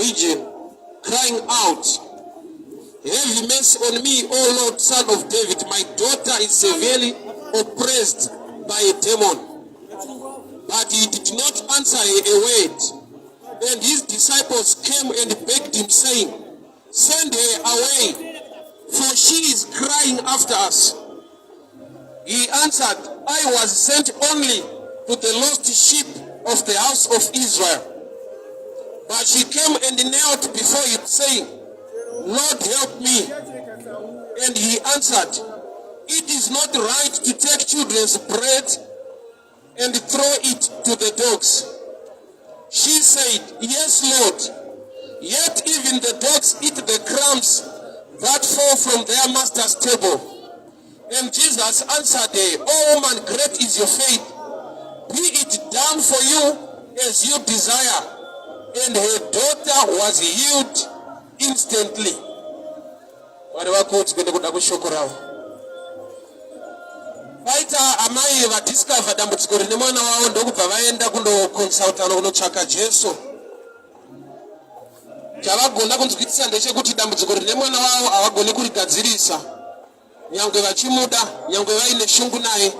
region, crying out, "Have mercy on me, O Lord, Son of David. My daughter is severely oppressed by a demon." But he did not answer her a word. And his disciples came and begged him, saying, "Send her away, for she is crying after us." He answered, "I was sent only to the lost sheep of the house of Israel." But she came and knelt before him, saying, "Lord, help me." And he answered, "It is not right to take children's bread and throw it to the dogs." She said, "Yes, Lord. Yet even the dogs eat the crumbs that fall from their master's table." And Jesus answered her, "O woman, great is your faith. Be it done for you as you desire." And her daughter was healed instantly. Mwari vakudzwe nekuda kweshoko ravo. Paita amai vadiscover dambudziko rine mwana wavo, ndokubva vaenda kundoconsultana, kunotsvaka Jesu. Chavagona kunzwisisa ndechekuti dambudziko rine mwana wavo havagoni kurigadzirisa, nyangwe vachimuda, nyangwe vaine shungu naye,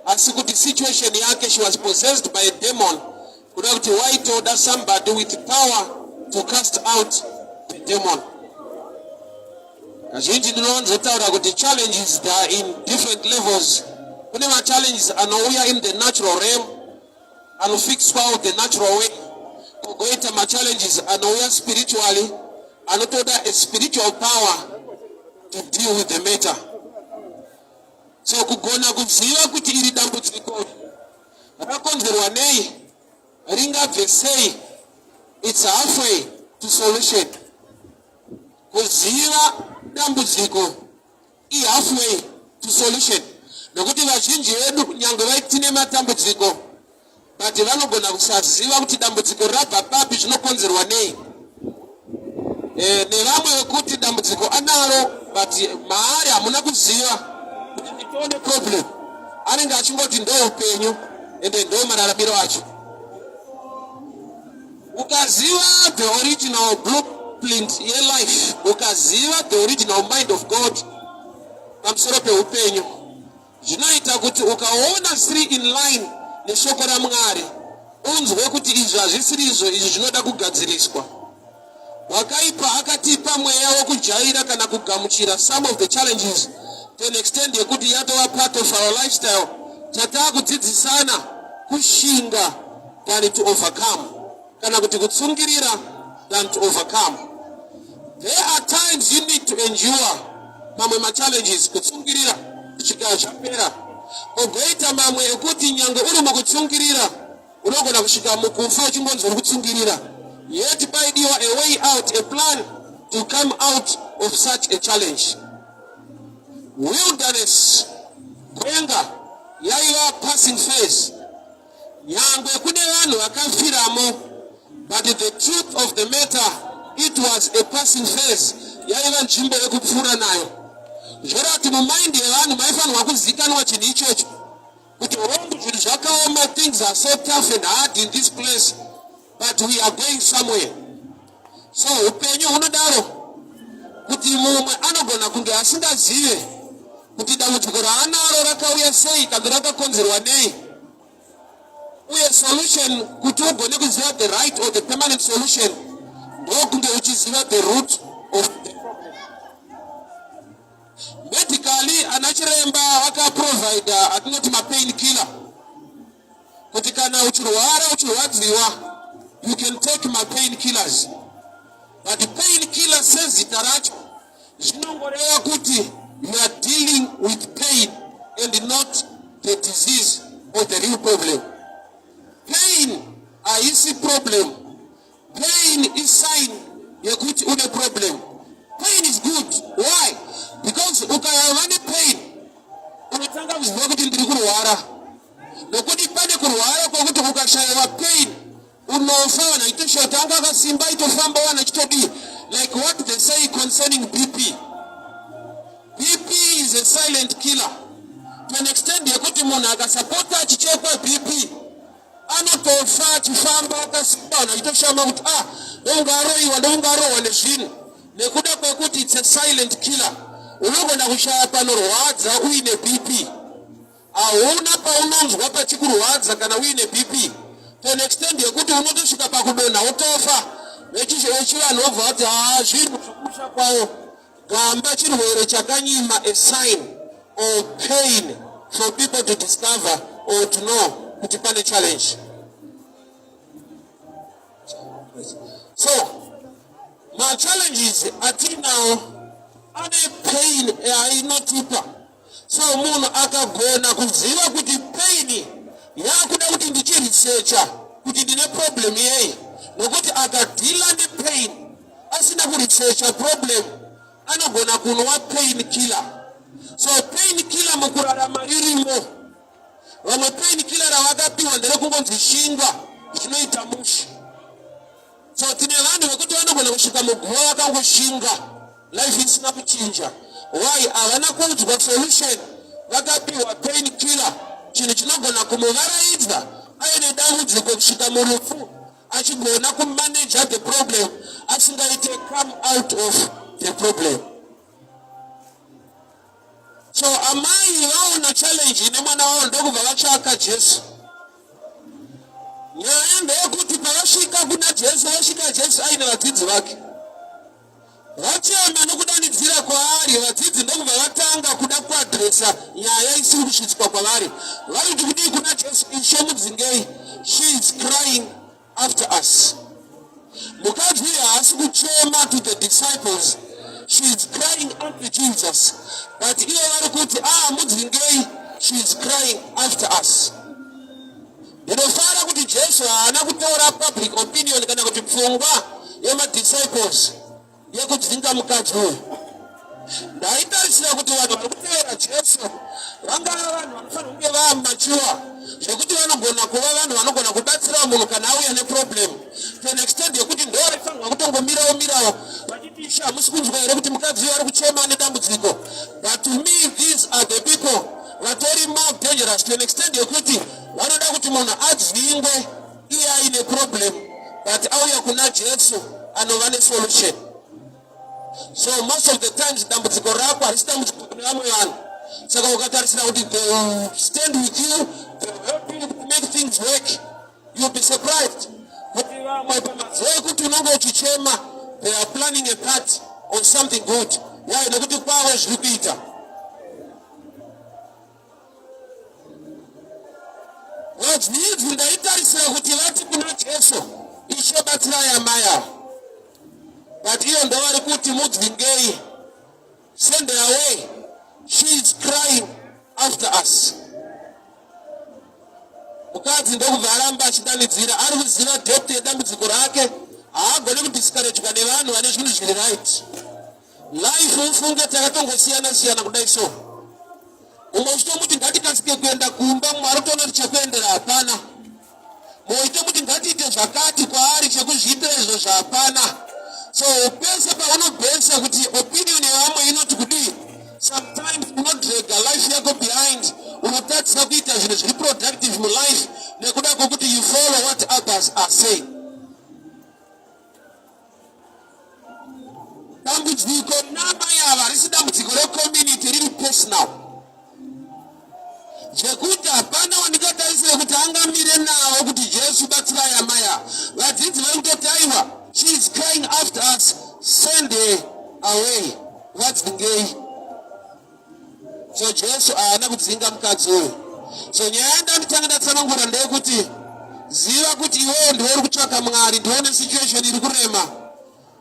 asi kuti situation yake, she was possessed by a demon, kuda kuti waitoda somebody with power to cast out the demon. Kazhinji ndinowanzotaura kuti challenges, they are in different levels. Kune machallenges anouya in the natural realm, anofixwawo the natural way, kogoita machallenges anouya spiritually, anotoda a spiritual power to deal with the matter. So kugona kuziva kuti iri dambudziko rakonzerwa nei, ringabve sei, it's halfway to solution. Kuziva dambudziko ihalfway to solution, nokuti vazhinji vedu, nyange vaitine matambudziko, but vanogona kusaziva kuti dambudziko rabva papi, zvinokonzerwa nei. Nevamwe vekuti dambudziko anaro, but maari hamuna kuziva kuti nditone problem, anenge achingoti ndo upenyu, ende ndo mararamiro acho. Ukaziva the original blueprint yelife, ukaziva the original mind of God pamusoro peupenyu, zvinoita kuti ukaona siri in line neshoko raMwari, unzwe kuti izvi hazvisiri izvo, izvi zvinoda kugadziriswa. Wakaipa akatipa mweya wekujaira kana kugamuchira some of the challenges to an extent yekuti yatova part of our lifestyle. Chataakudzidzisana kushinga than to overcome, kana kuti kutsungirira than to overcome. There are times you need to endure mamwe machallenges, kutsungirira kusvika zvapera. Ugoita mamwe ekuti nyange uri mukutsungirira, unogona kusvika mukufa uchingonzi uri kutsungirira, yet paidiwa a way out, a plan to come out of such a challenge. Wilderness, gwenga, yaiva passing phase. Nyangwe kune vanhu vakafiramo, but the truth of the matter, it was a passing phase, yaiva nzvimbo yekupfuura nayo. Zvoreva kuti mumind yevanhu maifanirwa kuzikanwa chinhu ichocho, kuti hongu, zvinhu zvakaoma, things are so tough and hard in this place, but we are going somewhere. So upenyu hunodaro kuti mumwe anogona kunge asingazive kuti dambudziko raanaro rakauya sei kana rakakonzerwa nei, uye solution, kuti ugone kuziva the right or the permanent solution, ndokunge uchiziva the root of the problem. Medically, ana chiremba vakaprovida atinoti mapain killer, kuti kana uchirwara, uchirwadziwa, you can take mapain killers. But pain killer, sezita racho, zvinongoreva kuti you are dealing with pain and not the disease or the real problem. Pain haisi problem. Pain is sign yekuti une problem. Pain is good. Why? Because ukava nepain, unotanga kuziva kuti ndiri kurwara, nokuti pane kurwara kwokuti ukashayiwa pain, unofa. Vanhu achitoshota anga akasimba, itofamba, vanhu achitodii. Like what they say concerning BP. BP is a silent killer to an extent yekuti munhu akasapota achichekwa BP. Anotofa achifamba akasimba, vanhu vachitoshama kuti ah, ndokunge aroiwa, ndokunge arohwa nezvinhu, nekuda kwekuti it's a silent killer. Unogona kushaya panorwadza uine BP. Hauna paunonzwa pachikurwadza kana uine BP to an extent yekuti unotosvika pakudonha wotofa. Vechivanhu vobva vati haa, zvinhu zvokusha kwavo. Gamba chirwere chakanyima a sign or pain for people to discover or to know kuti pane challenge. So machallenges atinawo ane pain yainotipa. So munhu akagona kuziva kuti pain yakuda kuti ndichiresearcha kuti ndine problem yei, nokuti akadhila nepain asina kuresearcha problem anogona kunwa pain killer. So pain killer mukurarama ririmo. Vamwe pain killer ravakapiwa nderekungonzi shinga, zvinoita mushe. So tine vanhu vekuti vanogona kusvika muguva vakangoshinga, life isina kuchinja. Why? Havana kuudzwa solution, vakapiwa pain killer, chinhu chinogona kumuvaraidza aine dambudziko kusvika murufu, achigona kumanage the problem asingaite come out of the problem. So amai vaona challenge ine mwana wavo, ndokubva vatsvaka Jesu. Nyaya ndeyekuti pavasvika kuna Jesu, vasvika Jesu aine vadzidzi vake, vachema nokudanidzira kwaari. Vadzidzi ndokubva vatanga kuda kuaddressa nyaya isiri kusvitswa kwavari. Vari kuti kudii kuna Jesu? "Ishe, mudzingei, she is crying after us." Mukadzi uyu haasi kuchema to the disciples, she is crying unto Jesus, but ivo vari kuti, "Ah, mudzingei, she is crying after us." Ndinofara kuti Jesu haana kutora public opinion kana kuti pfungwa yemadisciples yekudzinga mukadzi uyu. Ndaitarisira kuti vanhu vari kutevera Jesu vangava vanhu vanofanira kunge vamature, zvekuti vanogona kuva vanhu vanogona kubatsira munhu kana auya neproblem, to an extent yekuti ndo vaifanirwa kutongomirawo mirawo vachiti, "Ishe, hamusi kunzwa here kuti mukadzi uyu ari kuchema nedambudziko?" But to me, these are the people vatori more dangerous, to an extent yekuti vanoda kuti munhu adzingwe iye aine problem, but auya kuna Jesu anova nesolution. So most of the times dambudziko rako harisi dambudziko kune vamwe vanhu. Saka ukatarisira kuti they will stand with you, they will help you to make things work, you'll be surprised kuti vamwe pamazuva ekuti unonge uchichema, they are planning a part on something good. Why? Nekuti kwavo zviri kuita. Vadzidzi ndaitarisira kuti vati kuna Jesu, "Ishe, batsirai amai ava," but iyo ndovari kuti, "Mudzingei, send her away, she is crying after us." Mukadzi ndokubva aramba achidanidzira. Ari kuziva depth yedambudziko rake, haagoni kudiscouragwa nevanhu vane zvinhu zviri right. Life, ufunge, takatongosiyana siyana kudai. So mumwe uchitomuti ngatikasike kuenda kumba, mumwe ari kutoona kuti chekuendera hapana. Mumwe uchitomuti ngatiite zvakati, kwaari chekuzviitira izvo zvahapana. So pese paunobhesa kuti opinion yevamwe inoti kudii, sometimes unodraga life yako behind, unotadzisa kuita zvinhu zviri productive mulife nekuda kwokuti you follow what others are saying. Dambudziko rinamai ava harisi dambudziko recommunity, riri personal, zvekuti hapana wandingatarisire kuti angamire navo kuti, "Jesu, batsirai amai ava." Vadzidzi vari kutoti, "Aiwa, she is crying after us, send her away, vadzingei." So Jesu haana kudzinga mukadzi uyu. So nyaya yandanditanga ndatsanangura ndeyekuti ziva kuti iwewo ndiwe uri kutsvaka Mwari, ndione situation iri kurema.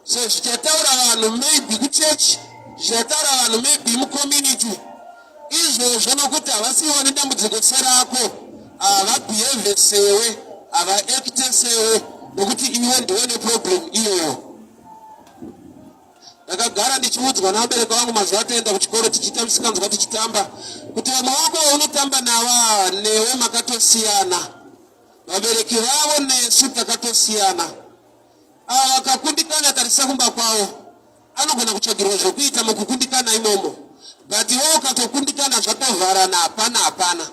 So zvichataura vanhu maybe kuchechi, zvichataura vanhu maybe mucommunity izvozvo, nokuti havasiwo nedambudziko serako, havabehave sewe, havaacte sewe, nokuti iwe ndiwe neproblem iyoyo. Ndakagara ndichiudzwa navabereki vangu mazuva atoenda kuchikoro, tichiita musikanzwa, tichitamba, kuti vamwe vako vaunotamba nava newe makatosiyana, vabereki vavo nesu takatosiyana. Ava vakakundikana, tarisa kumba kwavo, anogona kutsvagirwa zvokuita mukukundikana imomo, but iwe ukatokundikana zvatovharana, hapana, hapana.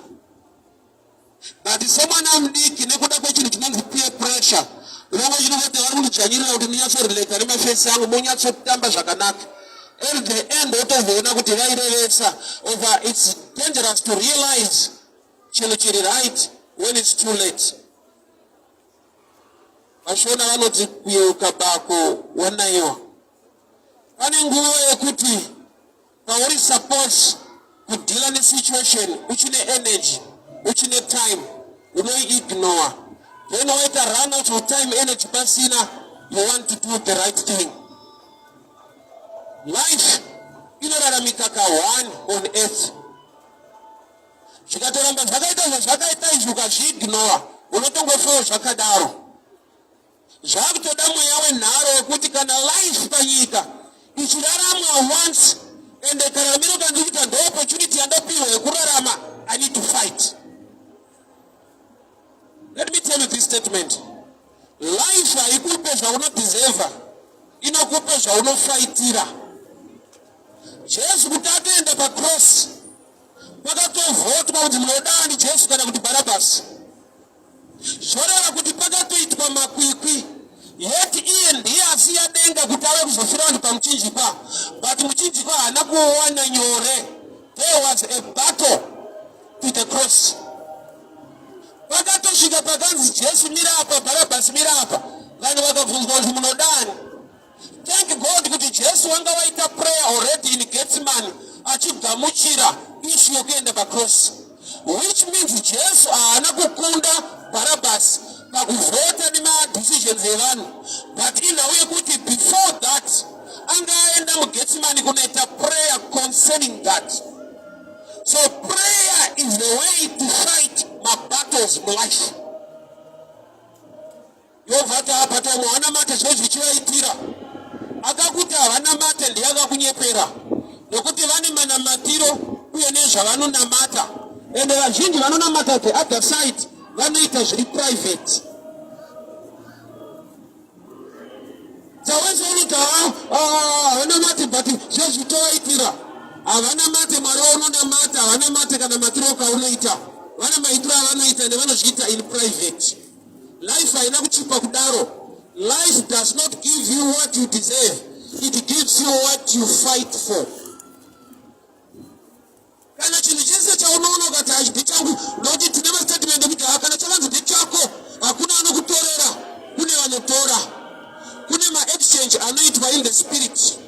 But semwana mudiki, nekuda kwechinhu chinonzi peer pressure, vamwe chinongoti vari kundidzvanyirira kuti ndinyatsorelata nemafesi angu, monyatsotamba zvakanaka. At the end wotozoona kuti vairevesa over. It's dangerous to realize chinhu chiri right when it's too late. VaShona vanoti kuyeuka bako wanaiwa. Pane nguva yekuti pauri suppose kudeala nesituation uchine energy, uchine time, unoiignore. Then waita run out of time, energy pasina, you want to do the right thing. Life inoraramika ka1 on earth. Zvikatoramba zvakaita zvazvakaita izvi, ukazviignore, unotongofawo zvakadaro. Zvakutoda mweya wenharo wekuti kana life panyika ichiraramwa once, ende kararamiro kandiri kuita ndo opportunity yandapiwa yekurarama, I need to fight. Let me tell you this statement: life haikupe zvaunodeserva, inokupa zvaunofaitira. Jesu kuti atoenda pacross, pakatovhotwa kuti munodani Jesu kana kuti Bharabhasi. Zvoreva kuti pakatoitwa makwikwi. Yet iye ndiye asiya denga kuti ave kuzofira vanhu pamuchinjikwa, but muchinjikwa haana kuwana nyore. There was a battle to the cross. Pakatosvika pakanzi Jesu mira apa, Bharabhasi mira apa, vanhu vakabvunzwa kuti munodani. Thank God kuti Jesu wanga waita prayer already in Gethsemane, achigamuchira issue yekuenda pacross, which means Jesu haana kukunda Bharabhasi pakuvhota nemadecisions evanhu, but inhau yekuti before that anga aenda muGethsemane kunoita prayer concerning that. So prayer is the way to fight mabattles mulife. Yobva taapata umwe vanamate zvino zvichivaitira. Akakuti havanamate ndiye akakunyepera, nokuti vane manamatiro uye nezvavanonamata. Ende vazhinji vanonamata the other side vanoita zviri private. Sawese unoti havanamate, but zvezvitovaitira. Havanamate Mwari waunonamata, havanamate kana matiro kaunoita. Vane maitiro avanoita nevanozviita in private. Life haina kuchipa kudaro. Life does not give you what you deserve, it gives you what you fight for. Kana chinhu chese chaunoona ukati hachi ndechangu, nokuti tine mastatement ekuti ha, kana chavanzi ndechako, hakuna anokutorera. Kune vanotora, kune maexchange anoitwa in the spirit,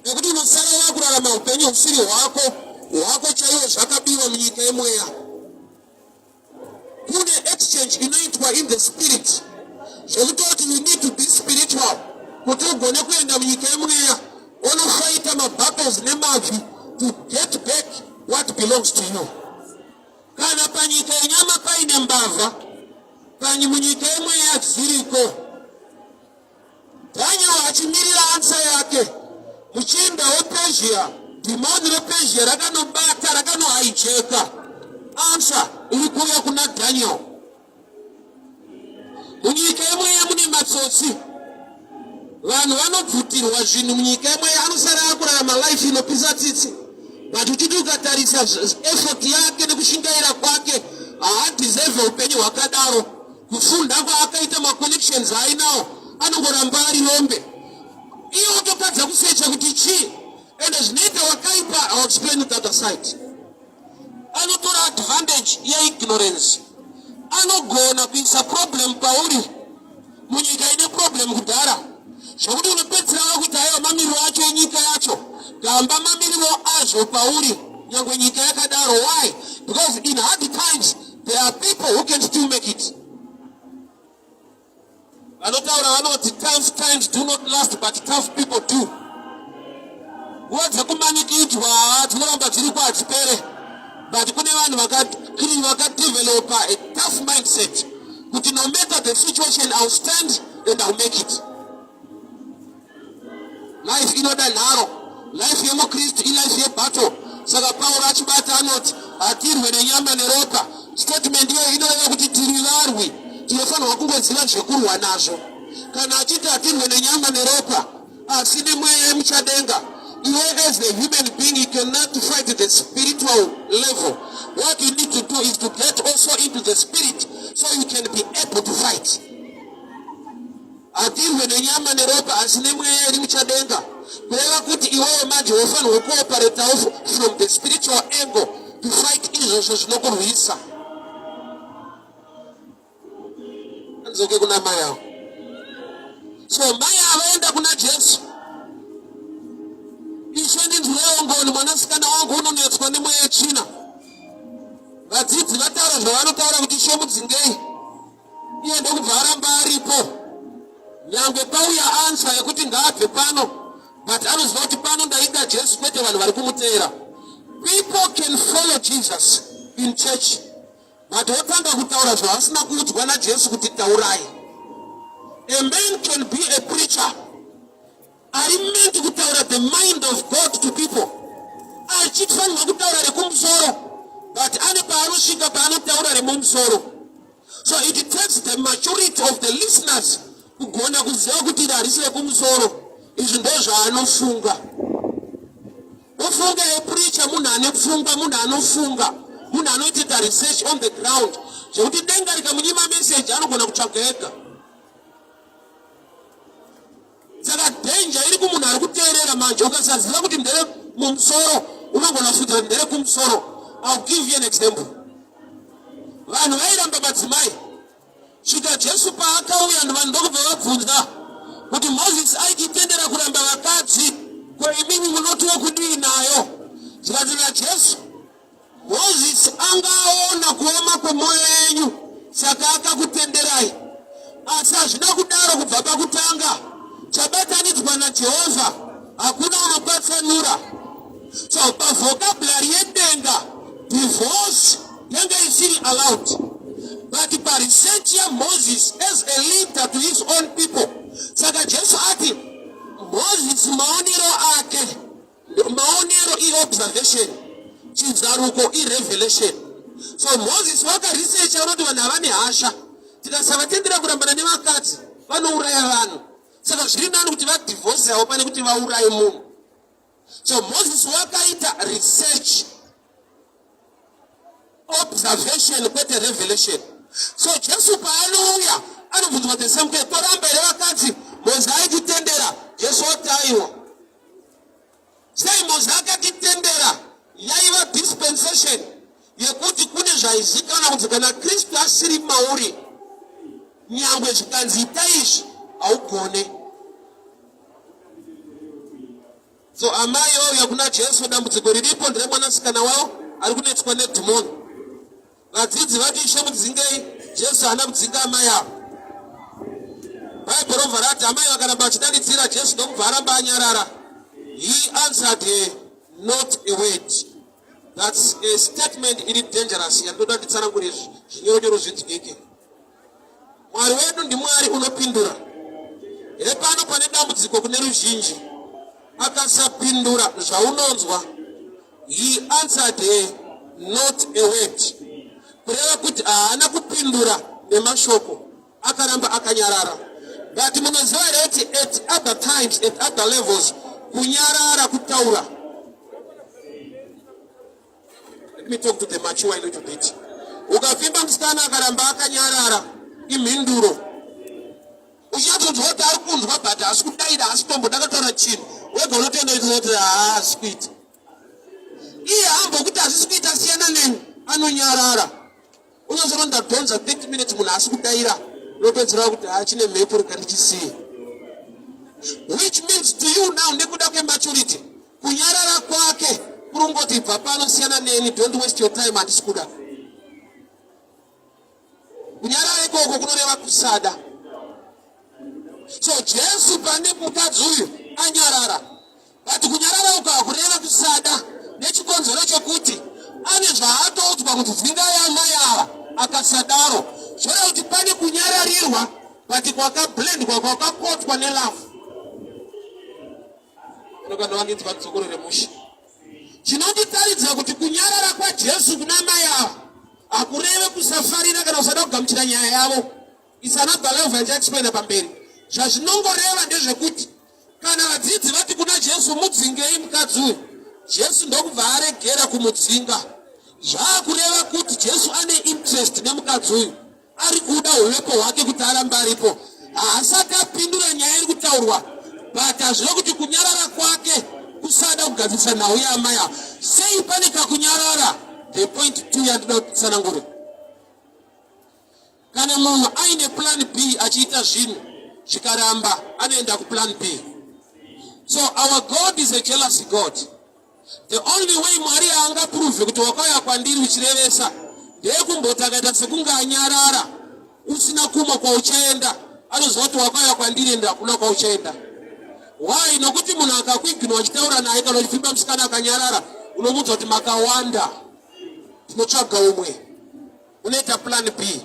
nekuti unosara wakurarama upenyu husiri hwako, hwako chaiwo zvakabiwa munyika yemweya. Kune exchange inoitwa in the spirit, zvekutoti you need to be spiritual kuti ugone kuenda munyika yemweya, unofaita mabattles nemabvi to get back what belongs to you. Kana panyika yenyama paine mbavha, panyi munyika yemweya dziriko. Daniel achimirira answer yake, muchinda wePezhia, dhimoni rePezhia rakanobata, rakanohaijeka answer iri kuuya kuna Daniel. Munyika yemweya mune matsotsi. Vanhu vanobvutirwa zvinhu munyika yemweya, anosara akurarama life inopisa tsitsi, but uchiti ukatarisa effort yake nekushingaira kwake, haadeserve upenyu hwakadaro. Kufunda kwaakaita, maconnections ainawo, anongoramba ari rombe. Iye ototadza kusecha kuti chii. Ende zvinoita wakaipa, I'll explain the other side, anotora advantage yeignorance. Anogona kuisa problem pauri munyika ine problem kudhara, zvokuti unopedzisira wakuti aiwa, mamiriro acho enyika yacho, gamba mamiriro azvo pauri nyange nyika yakadaro. Why? Because in hard times there are people who can still make it. Vanotaura vanoti tough times do not last, but tough people do. Nguva dzekumanikidzwa dzinoramba dziriko, hadzipere, but kune vanhu vakadevelopa a tough mindset kuti no matter the situation, I'll stand and I'll make it. Life inoda nharo. Life yemukristu ilife yebattle. Saka Pauro achibata anoti hatirwe nenyama neropa. Statement iyoyo inoreva kuti tiri varwi, tinofanirwa kungoziva zvekurwa nazvo. Kana achiti hatirwe nenyama neropa asi nemweya yemuchadenga, iwe as a human being, you cannot fight the spiritual level. What you need to do is to get also into the spirit so you can be able to fight. Hatirwe nenyama neropa asi nemweya iri muchadenga. Kureva kuti iwewe manje wofanirwa kuoperatawo from the spiritual angle to fight izvozvo zvinokurwisa. Andzoke kuna mai avo. So mai ava vaenda kuna Jesu. Ishe ndinzwirewo ngoni, mwanasikana wangu unonetswa nemweya yetsvina. Vadzidzi vataura zvavanotaura kuti Ishe mudzingei. Iye ndokubva aramba aripo. Nyangwe pauya answer yekuti ngaabve pano, but anoziva kuti pano ndaida Jesu kwete vanhu vari kumuteera. People can follow Jesus in church but wotanga kutaura zvavasina kuudzwa naJesu kuti taurai. A man can be a preacher ari meant kutaura the mind of God to people, achifanirwa kutaura rekumusoro, but ane paanosvika paanotaura remumusoro. So it takes the maturity of the listeners kugona kuziva kuti iri harisi rekumusoro, izvi ndo zvaanofunga. Ufunge yepreacher munhu ane pfungwa, munhu anofunga, munhu anoitita research on the ground, zvekuti denga rikamunyima message anogona kutsvaga ega. Saka danger iri kumunhu ari kuteerera manje, ukasaziva kuti ndere mumusoro unogona kufunza kuti ndere kumusoro. I'll give you an example. Vanhu vairamba madzimai svika Jesu paakauya, vanhu ndokubva vabvunza kuti Mozisi aititendera kuramba vakadzi, ko imimi munotiwo kudii nayo? Zvikanzi naJesu, Mozisi anga aona kuoma kwemwoyo yenyu, saka akakutenderai. Asi hazvina kudaro kubva pakutanga. Chabatanidzwa naJehovha hakuna unopatsanura. So pavocabulary yedenga, divorce yanga isiri allowed. But paresearch yaMoses as a leader to his own people, saka Jesu ati Moses maonero ake, maonero iobservation, chizaruko irevelation. So Moses wakaresearcha unoti vanhu havane hasha, tikasavatendera kurambana nevakadzi vanouraya vanhu, saka zviri nani kuti vadhivhose havo pane kuti vauraye munhu. So Moses wakaita research, observation kwete revelation. So Jesu paanouya anobvunzwa the same question, toramba here vakadzi? Moses aititendera. Jesu oti aiwa. Sei Moses akatitendera? Yaiva dispensation yekuti kune zvaizikanwa kuti kana Kristu asiri mauri, nyangwe zvikanzi ita izvi haugone. So amai vauya kuna Jesu, dambudziko riripo nderemwanasikana wavo ari kunetswa nedhimoni. Vadzidzi vati Ishe mudzingei, Jesu haana kudzinga amai avo. Bhaibheri robva rati amai vakaramba vachidanidzira, Jesu ndokubva aramba anyarara. He answered her not a word. That's a statement iri dangerous yandoda nditsanangure zvinyoronyoro zvinzwike. Mwari wedu ndiMwari unopindura. Hepano pane dambudziko kune ruzhinji. Akasapindura zvaunonzwa. He answered her not a word. Kureva kuti haana kupindura nemashoko, akaramba akanyarara. But munoziva here kuti at other times, at other levels, kunyarara kutaura. Let me talk to the mature a little bit. Ukapfimba musikana akaramba akanyarara, imhinduro. Uchinyatsonzwa kuti ari kunzwa but haasi kudaira, haasi kutomboda kataura chinhu. Wega unotoenda kuti haasi kuita. Iye haambokuti hazvisi kuita, siyana neni, anonyarara. Unozona ndadhonza 30 minutes munhu asi kudaira, unopedzera kuti haachine mhepo, rega ndichisiye. Which means to you now, nekuda kwematurity, kunyarara kwake kuri kungoti bva pano, siyana neni, don't waste your time, handisi kuda. Kunyarara ikoko kunoreva kusada. So Jesu pane mukadzi uyu anyarara, but kunyarara uko hakureva kusada, nechikonzero chokuti ane zvaatoudzwa kuti dzingai amai ava. Akasadaro zvoreva kuti pane kunyararirwa, but kwakablendwa, kwakakotwa nelove. Inokandovandinzwa dzokoro remusha. Chinonditaridza kuti kunyarara kwaJesu kuna mai ava hakureve kusafarira kana kusada kugamuchira nyaya yavo. It's another level yandichaexplaina pamberi. Zvazvinongoreva ndezvekuti kana vadzidzi vati kuna Jesu mudzingei mukadzi uyu, Jesu ndokubva aregera kumudzinga. Zvaakureva kuti Jesu ane interest nemukadzi uyu, ari kuda huvepo hwake kuti arambe aripo. Haasati apindura nyaya iri kutaurwa, but hazvina kuti kunyarara kwake kusada kugadzirisa nhau yaamai ava. Sei pane kakunyarara? The point two yandinoda kuti tsanangure. Kana munhu aine plan B achiita zvinhu zvikaramba, anoenda kuplan B. So our God is a jealousy God. The only way Mwari aangaprove kuti wakauya kwandiri uchirevesa ndeyekumboti akaita sekunge anyarara usina kumwe kwauchaenda, anoziva kuti wakauya kwandiri ende hakuna kwauchaenda. Why? Nokuti munhu akakuignore uchitaura naye kana uchipfimba musikana akanyarara, unomuudza kuti makawanda, tinotsvaga umwe. Unoita plan B.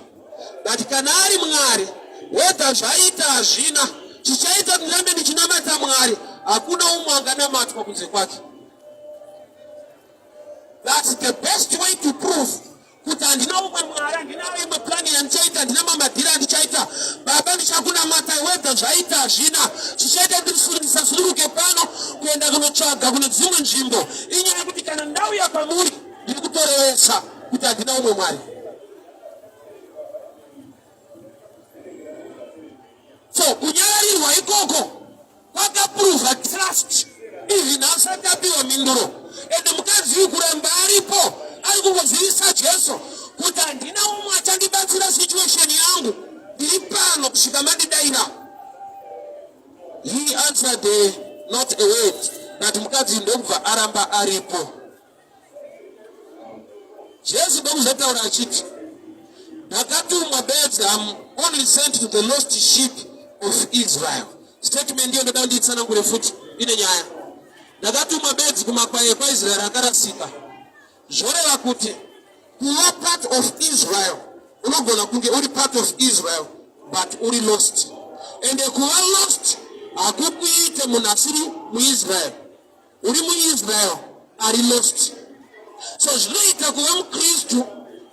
But kana ari Mwari, whether zvaita hazvina, chichaita kuti ndirambe ndichinamata Mwari, hakuna umwe anganamatwa kunze kwake. That's the best way to prove kuti handina umwe Mwari, handina imwe plan yandichaita, handina mamadhiri andichaita. Baba, ndichakunamata whether zvaita hazvina, chichaita kuti ndisasuduruke pano kuenda kunotsvaga kune dzimwe nzvimbo. Inyaya yekuti kana ndauya kwamuri ndiri kutorevesa kuti handina umwe Mwari. So kunyararirwa ikoko kwakaprova trust even asati apiwa mhinduro. Ende mukadzi uyu kuramba aripo ari kungozivisa Jesu kuti handina umwe achandibatsira situation yangu, ndiri pano kusvika mandidaira. He answered not a word, but mukadzi ndokubva aramba aripo. Jesu ndokuzotaura achiti, ndakatumwa bedzi, am only sent to the lost sheep of Israel. Statement iyo ndoda ndiitsanangure futi, ine nyaya. Ndakatumwa bedzi kumakwai ekwaIsraeri akarasika. Zvoreva kuti kuva part of Israel, unogona kunge uri part of Israel but uri lost. Ende kuva lost hakukuite munhu asiri muIsrael. Uri muIsrael ari lost. So zvinoita kuva muKristu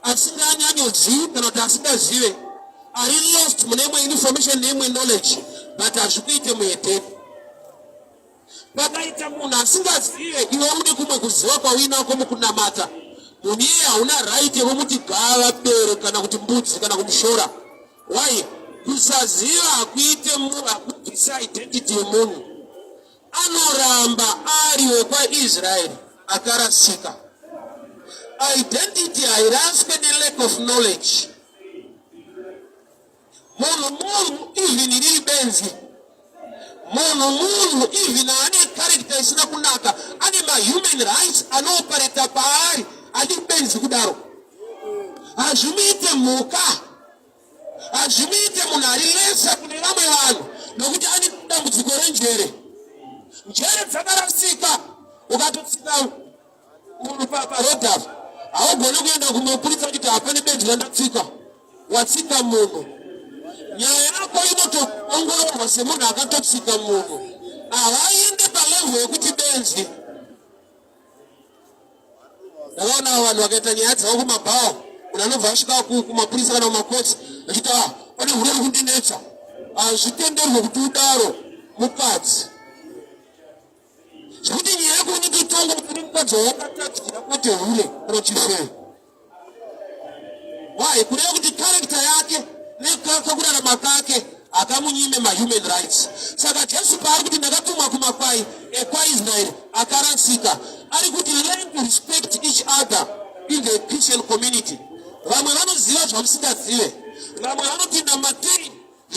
asinganyanyozivi kana kuti asingazive, ari lost mune imwe information neimwe knowledge, but hazvikuite muhedheni. Pakaita munhu asingazive, iwe une kumwe kuziva kwauinako mukunamata, munhu iyeye hauna right yekumuti gava bere kana kuti mbudzi kana kumushora. Why? Kusaziva hakuite hakubvisa identity yemunhu. Anoramba ari wekwaIsraeri akarasika. Identity hairaswe nelack of knowledge. Munhu munhu even riri benzi. Munhu munhu even ane character isina kunaka, ane mahuman rights anoopareta paari, adi benzi kudaro. Hazvimuite mhuka. Hazvimuite munhu ari lesa kune vamwe vanhu nokuti ane dambudziko renjere. Njere dzakarasika, ukatotsika munhu paroad apa haugone kuenda kumapurisa kuti hapane benzi randatsika. Watsika munhu, nyaya yako inotoongororwa semunhu akatotsika munhu. Havaende palevel yekuti benzi. Ndakaona vanhu vakaita nyaya dzavo kumabhawa, munhu anobva asvika kumapurisa kana kumakotsi achiti ah, pane hure riri kundinetsa. Hazvitenderwe kuti udaro mukadzi, zvekuti nyaya yako inenge itongwa kuti mukadzi wawakatadzira kwete hure kana chifeve. Why? Kureva kuti character yake nekakurarama kake akamunyime mahuman rights. Saka Jesu paari kuti ndakatumwa kumakwai ekwaIsraeri akarasika, ari kuti learn to respect each other in the Christian community. Vamwe vanoziva zvamusingazive, vamwe vanoti namatei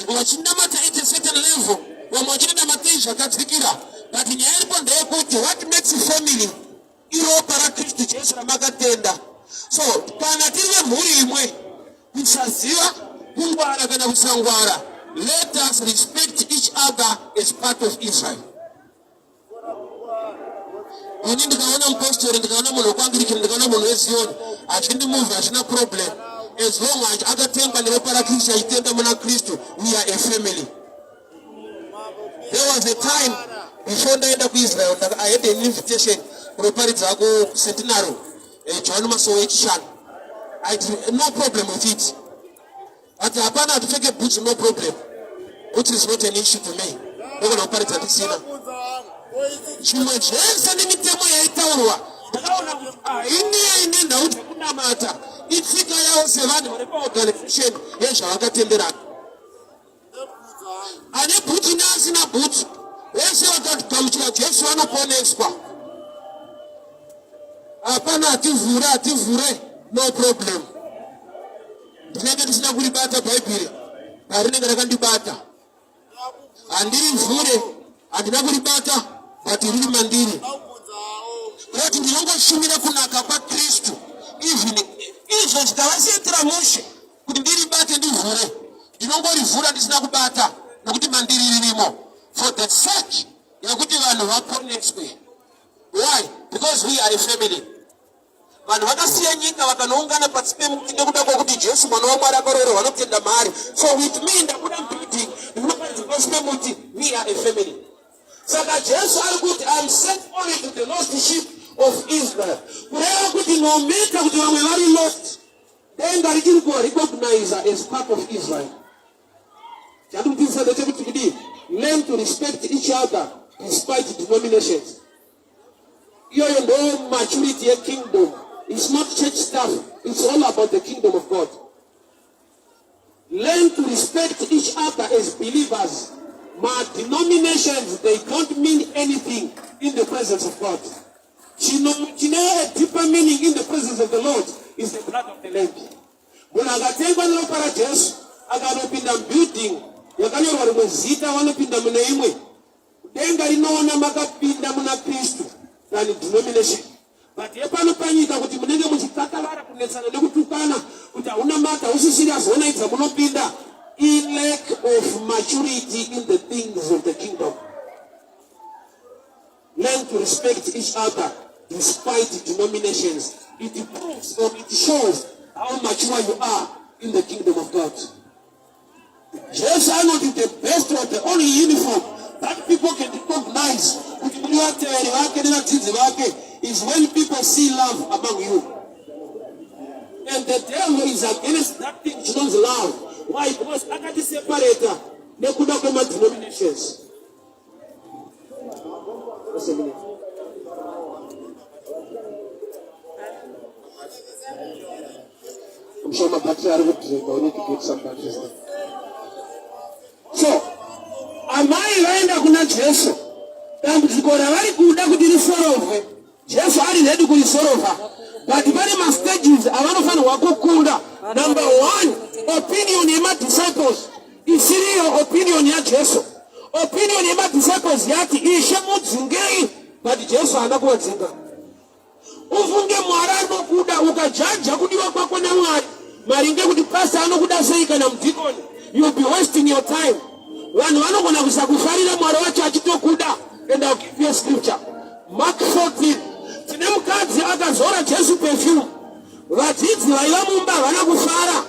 vachinamata at a certain level, vamwe vachiti namatei zvakadzikira, but nyaya iripo ndeyekuti what makes family iropa raKristu Jesu ramakatenda. So kana tiri vemhuri imwe, kusaziva, kungwara kana kusangwara, let us respect each other as part of Israel. Ini ndikaona mupostori, ndikaona munhu wekuAnglican, ndikaona munhu weZion, hazvindimuvhi, hazvina problem. As long as akatengwa neropa raKristu, achitenda muna Kristu, we are a family. There was a time before ndaenda kuIsrael, I had an invitation kunoparidza kuCentenary, John Masowe echishanu. I had no problem with it. But hapana hatipfeke boots, no problem. Boots is not an issue to me. Ndogona kuparidza ndisina. Zvimwe zvese nemitemo yaitaurwa, ndakaona kuti hainei nenhau dzekunamata. kunamata itsika yavo sevanhu vari paorganization yezvavakatenderana. Ane bhutsu neasina bhutsu vese vakagamuchira Jesu vanoponeswa. Hapana hativhure hativhure, no problem. Ndinenge ndisina kuribata Bhaibheri parinenge rakandibata, handirivhure, handina kuribata, but riri mandiri. Kuti ndinongoshumira kunaka kwaKristu, even izvo zvikavasiitira mushe kuti ndiribate ndivhure, ndinongorivhura ndisina kubata, nokuti mandiri ririmo for the sake yekuti vanhu vaponeswe. Why? Because we are a family. Vanhu vakasiya nyika vakanoungana pasi pemuti nekuda kwekuti Jesu mwana waMwari akaroorerwa vanotenda maari. So with me ndabuda mubuilding ndinoparidza pasi pemuti, we are a family. Saka Jesu ari kuti I am sent only to the lost sheep of Israel. Kureva kuti no matter kuti vamwe vari lost, denga richiri kuvarecognize as part of Israel. Chandikudzidzisa ndechekuti kudii? Learn to respect each other despite denominations. Iyoyo ndo maturity yekingdom. It's not church stuff. It's all about the kingdom of God. Learn to respect each other as believers. Ma denominations, they don't mean anything in the presence of God. Chino chine a deeper meaning in the presence of the Lord is the blood of the Lamb. Munhu akatengwa neropa raJesu akanopinda mubuilding yakanyorwa rimwe zita, vanopinda mune imwe. Denga rinoona makapinda muna Kristu than denomination. But yepano panyika kuti munenge muchikakavara kunetsana nekutukana kuti hauna mata hausi serious honaidza munopinda i lack of maturity in the things of the kingdom. Learn to respect each other despite denominations. It proves or it shows how mature you are in the kingdom of God. Jesu anoti the best or the only uniform that people can recognize kuti muri vateveri vake nevadzidzi vake is when people see love among you. And the devil is against that thing chinonzi love. Why? Because akatiseparata nekuda kwemadenominations. Just a minute. I'm sure my battery ari kudrega. We need to get some batteries there. So, amai vaenda kuna Jesu. Dambudziko ravari kuda kuti risorovwe. Jesu ari ready kurisorova. But pane mastages avanofanirwa kukunda. Number one, opinion yemadisciples isiriyo opinion yaJesu. Opinion yemadisciples yati ishe mudzingei, but Jesu haana kuvadzinga. Ufunge Mwari anokuda, ukajaja kudiwa kwako naMwari maringe kuti pastor anokuda sei kana mudhikoni, you'll be wasting your time. Vanhu vanogona kusakufarira Mwari wacho achitokuda. And I'll give you a scripture. Mark 14. Tine mukadzi akazora Jesu perfume. Vadzidzi vaiva mumba havana kufara,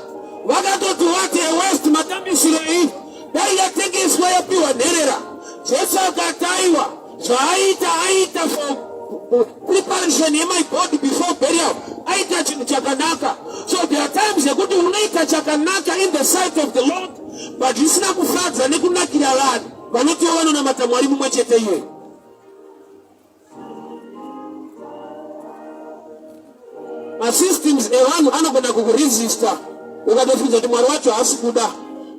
vakatoti what a waste, matambisirei, dai yatengeswa yapiwa nherera. Jesu akati aiwa, zvaaita aita for preparation yemy body before burial, aita chinhu chakanaka. So there are times yekuti unoita chakanaka in the sight of the Lord, but zvisina kufadza nekunakira vanhu vanotiwo vanonamata Mwari mumwe chete iyoyo. Masystems evanhu anogona kukuresista ukatofunza kuti Mwari wacho haasi kuda,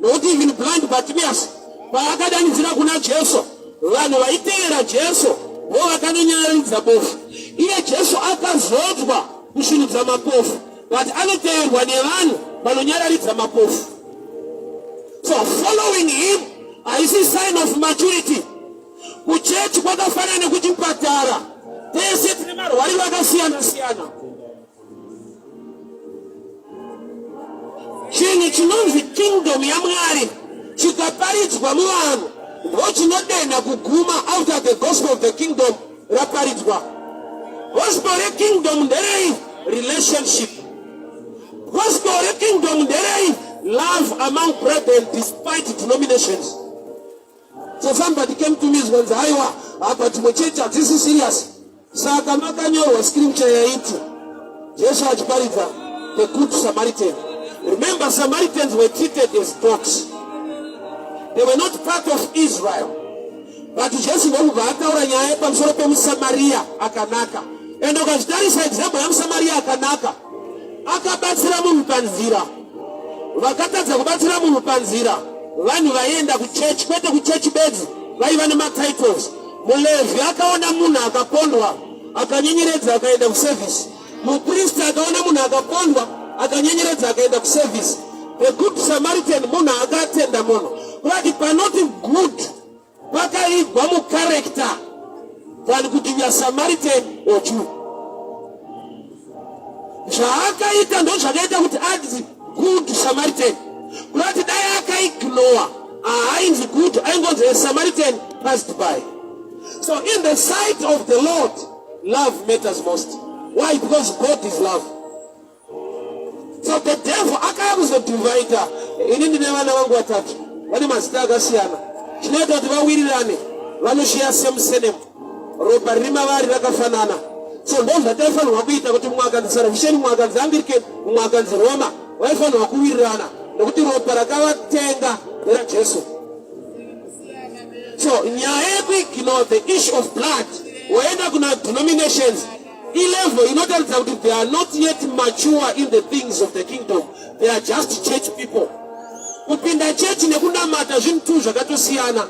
nokuti even blind Bartimaeus paakadanidzira kuna Jesu, vanhu vaitevera Jesu vo vakanonyaradza bofu. Iye Jesu akazodzwa kusvinudza mapofu, but anoteverwa nevanhu vanonyararidza mapofu. So following him haisi sign of maturity. Kuchechi kwakafanana nekuchipatara, tese tine marwariro akasiyana siyana. Chinhu chinonzi kingdom yaMwari chikaparidzwa muvanhu ndo chinodenha kuguma after the gospel of the kingdom raparidzwa. Gospel rekingdom nderei? Relationship. Gospel rekingdom nderei? Love among brethren despite denominations. So somebody came to me zvikanzi haiwa apa dzimwe chechi hadzisi serious. Saka makanyorwa scripture yaiti Jesu achiparidza the good Samaritan. Remember, Samaritans were treated as dogs. They were not part of Israel. But Jesu ndokubva ataura nyaya pamusoro pemuSamaria akanaka. And ukazvitarisa example yamuSamaria akanaka. Akabatsira munhu panzira. Vakatadza kubatsira munhu panzira vanhu vaienda kuchechi, kwete kuchechi bedzi, vaiva nematitles. MuLevhi akaona munhu akapondwa akanyenyeredza akaenda kuservice. Mupristi akaona munhu akapondwa akanyenyeredza akaenda kuservice. The Good Samaritan munhu akatenda munhu. Kurati panoti good pakaigwa mucharacter than kuti you are Samaritan or Jew. Zvaakaita ndozvakaita kuti anzi Good Samaritan. Kurati dai akaignowa haainzi good, aingonzi a Samaritan passed by. So in the sight of the Lord, love matters most. Why? Because God is love. So the devil akaya kuzodivhaita. Ini ndine vana vangu vatatu vane mazita akasiyana, chinoita kuti vawirirane vanoshiya same surname, ropa riri mavari rakafanana. So ndo zvataifanirwa kuita kuti mumwe akanzi Salvation, mumwe akanzi Anglican, mumwe akanzi Roma, vaifanirwa kuwirirana nekuti ropa rakavatenga nderaJesu. So nyaya yekuignore the issue of blood waenda kuna denominations ilevel inotaridza kuti they are not yet mature in the things of the kingdom, they are just church people. Kupinda chechi nekunamata zvinhu tu zvakatosiyana.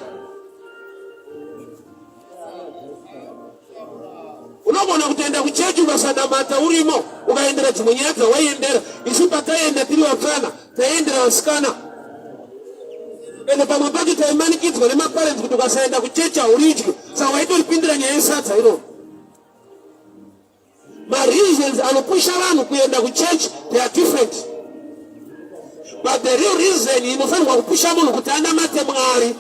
Unogona kutoenda kuchechi ukasanamata urimo, ukaendera dzimwe nyaya dzawaiendera. Isu pataienda tiri vapfana taiendera vasikana, ende pamwe pacho taimanikidzwa nemaparents kuti ukasaenda kuchechi hauridyi, saka waitoripindira nyaya yesadza iroro. Mareasons anopusha vanhu kuenda kuchechi, they are different, but the real reason inofanirwa kupusha munhu kuti anamate Mwari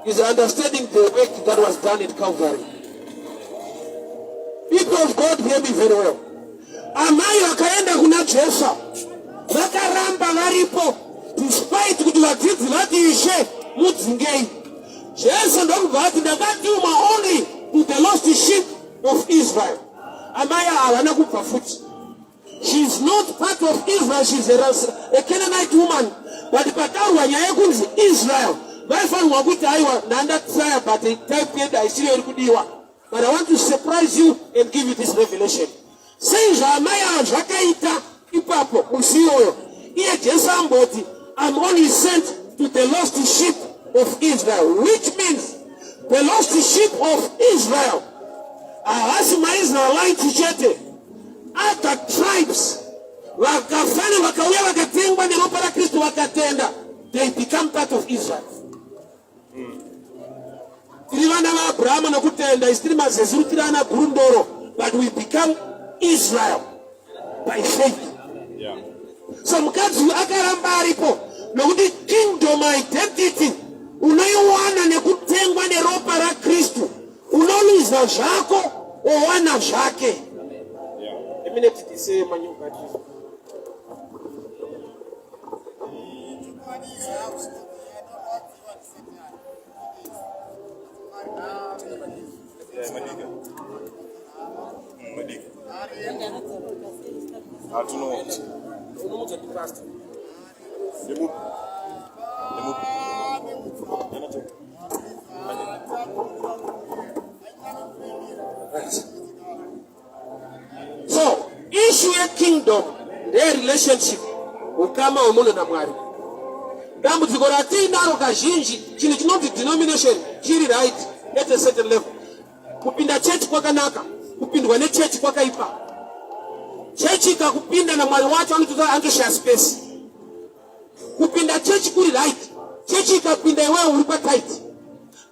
is understanding the work that was done at Calvary. People of God, hear me very well. Amai vakaenda kuna Jesu vakaramba varipo despite kuti vadzidzi vati, "Ishe, mudzingei." Jesu ndokubva ati, "Ndakatumwa only to the lost sheep of Israel." Amai havana kubva futi. She is not part of Israel, she is a Canaanite woman, but pataurwa nyaya yekunzi Israel vaifanirwa kuti, "Aiwa, ndandatraya, but type yedu haisiriyo iri kudiwa." But I want to surprise you and give you this revelation. Sei zvaamai ava zvakaita ipapo musi iyoyo, iye Jesu amboti, "I'm only sent to the lost sheep of Israel," which means the lost sheep of Israel havasi maIsraelites chete. Other tribes vakafanira vakauya vakatengwa neropa raKristu vakatenda, they become part of Israel. Tiri vana vaAbrahama nokutenda isi, tiri mazezuru, tiri ana gurundoro, but we become Israel by faith. So mukadzi uyu akaramba aripo nokuti kingdom identity unoiwana nekutengwa neropa raKristu. Unoluza zvako owana zvake. Emineti tise manyuka. Yeah, Madika. Madika. Hatuno. Unomudza ndi pastor. Ndimupi. Ndimupi. Yana. Right. So issue yekingdom ndeyerelationship, ukama hwemunhu naMwari. Dambudziko ratiinaro kazhinji, chinhu chinonzi denomination chiri right at a certain level. Kupinda chechi kwakanaka, kupindwa nechechi kwakaipa. Chechi ikakupinda naMwari wacho anotoshaya space. Kupinda chechi kuri right, chechi ikapinda iwewe uri patight.